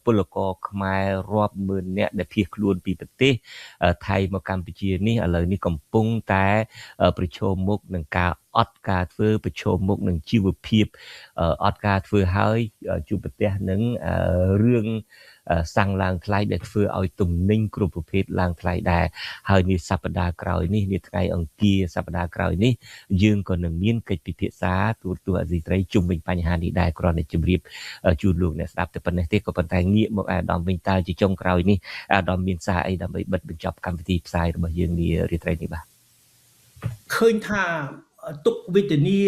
ពលករខ្មែររាប់ម៉ឺននាក់ដែលភៀសខ្លួនពីប្រទេសថៃមកកម្ពុជានេះឥឡូវនេះកំពុងតែប្រឈមមុខនឹងការអត់ការធ្វើប្រឈមមុខនឹងជីវភាពអត់ការធ្វើហើយជួបប្រទះនឹងរឿងសាំងឡើងថ្លៃដែលធ្វើឲ្យទំនិញគ្រប់ប្រភេទឡើងថ្លៃដែរហើយនេះសប្តាហ៍ក្រោយនេះនេះថ្ងៃអង្គារសប្តាហ៍ក្រោយនេះយើងក៏នឹងមានកិច្ចពិភាក្សាទូរទស្សន៍អាស៊ីសេរីជុំវិញបញ្ហានេះដែរគ្រាន់តែជម្រាបជូនលោកអ្នកស្ដាប់តែប៉ុណ្ណេះទេក៏ប៉ុន្តែងាកមកអាដាមវិញតើជាចុងក្រោយនេះអាដាមមានសារអីដើម្បីបិទបញ្ចប់កម្មវិធីផ្សាយរបស់យើងនារាត្រីនេះបាទឃើញថាទុក្ខវេទនា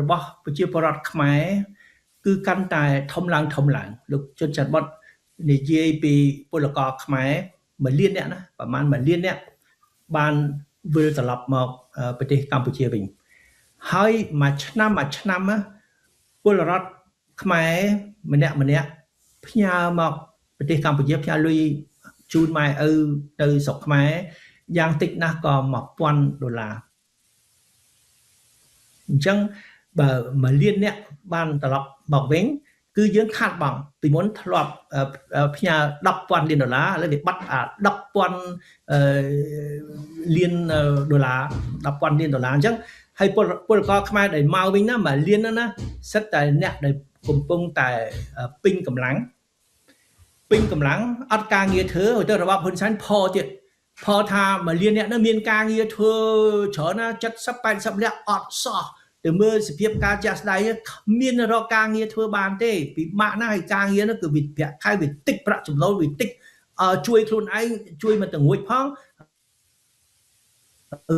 របស់ប្រជាពលរដ្ឋខ្មែរគឺកាន់តែធំឡើងធំឡើងលោកជុនច័ន្ទបុត្រនិយាយពីពលករខ្មែរ1លានអ្នកណាប្រហែល1លានអ្នកបានវិលត្រឡប់មកប្រទេសកម្ពុជាវិញហើយមួយឆ្នាំមួយឆ្នាំពលរដ្ឋខ្មែរម្នាក់ម្នាក់ផ្ញើមកប្រទេសកម្ពុជាផ្ញើលុយជូនម៉ែឪទៅស្រុកខ្មែរយ៉ាងតិចណាស់ក៏$1000អញ្ចឹងបើ1លានអ្នកបានត្រឡប់មកវិញគឺយើងខាតបង់ពីមុនធ្លាប់ផ្ញើ10,000លានដុល្លារឥឡូវវាបាត់អា10,000លានដុល្លារ10,000លានដុល្លារអញ្ចឹងហើយពលករខ្មែរដែលមកវិញណា1លានណាសិតតែអ្នកដែលកំពុងតែពេញកម្លាំងពេញកម្លាំងអត់ការងារធ្វើទៅរបបហ៊ុនសែនផទៀតផថា1លានអ្នកនោះមានការងារធ្វើច្រើនណា70 80នាក់អត់សោះទៅមើលសភាពការជាក់ស្ដែងគ្មានរកការងារធ្វើបានទេពិបាកណាស់ហើយការងារនោះគឺវាប្រាក់ខែវាតិចប្រាក់ចំណូលវាតិចជួយខ្លួនឯងជួយមិនទៅងួចផង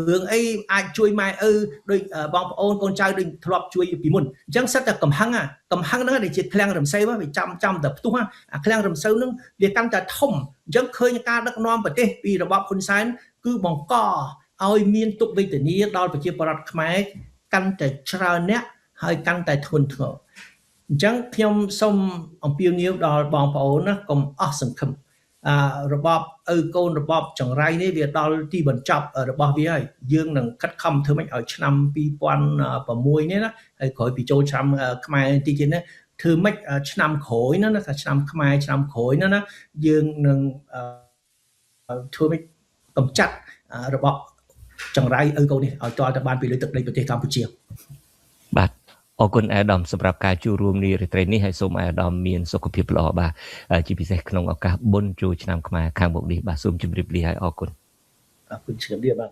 រឿងអីអាចជួយម៉ែឪដូចបងប្អូនកូនចៅដូចធ្លាប់ជួយពីមុនអញ្ចឹងសិតតែកំហឹងកំហឹងហ្នឹងដែលជាឃ្លាំងរំសេវវាចាំចាំតែផ្ទុះអាឃ្លាំងរំសេវហ្នឹងវាកាន់តែធំអញ្ចឹងឃើញការដឹកនាំប្រទេសពីរបបហ៊ុនសែនគឺបង្កឲ្យមានទុក្ខវេទនាដល់ប្រជាពលរដ្ឋខ្មែរកាន់តែច្រើនអ្នកហើយកាន់តែធ្ងន់ធ្ងរអញ្ចឹងខ្ញុំសូមអំពាវនាវដល់បងប្អូនណាកុំអស់សង្ឃឹមរបបឪកូនរបបចង្រៃនេះវាដល់ទីបញ្ចប់របស់វាហើយយើងនឹងខិតខំធ្វើម៉េចឲ្យឆ្នាំ2006នេះណាហើយក្រោយពីចូលឆ្នាំខ្មែរទីទៀតនេះធ្វើម៉េចឆ្នាំក្រោយណាថាឆ្នាំខ្មែរឆ្នាំក្រោយណាយើងនឹងធ្វើម៉េចកម្ចាត់របបចង្រៃឪកូននេះឲ្យទាល់តែបានពីលើទឹកដីប្រទេសកម្ពុជាបាទអរគុណអាដាមសម្រាប់ការចូលរួមនារាត្រីនេះហើយសូមអាដាមមានសុខភាពល្អបាទជាពិសេសក្នុងឱកាសបុណ្យចូលឆ្នាំខ្មែរខាងមុខនេះបាទសូមជម្រាបលាហើយអរគុណអរគុណជម្រាបលាបាទ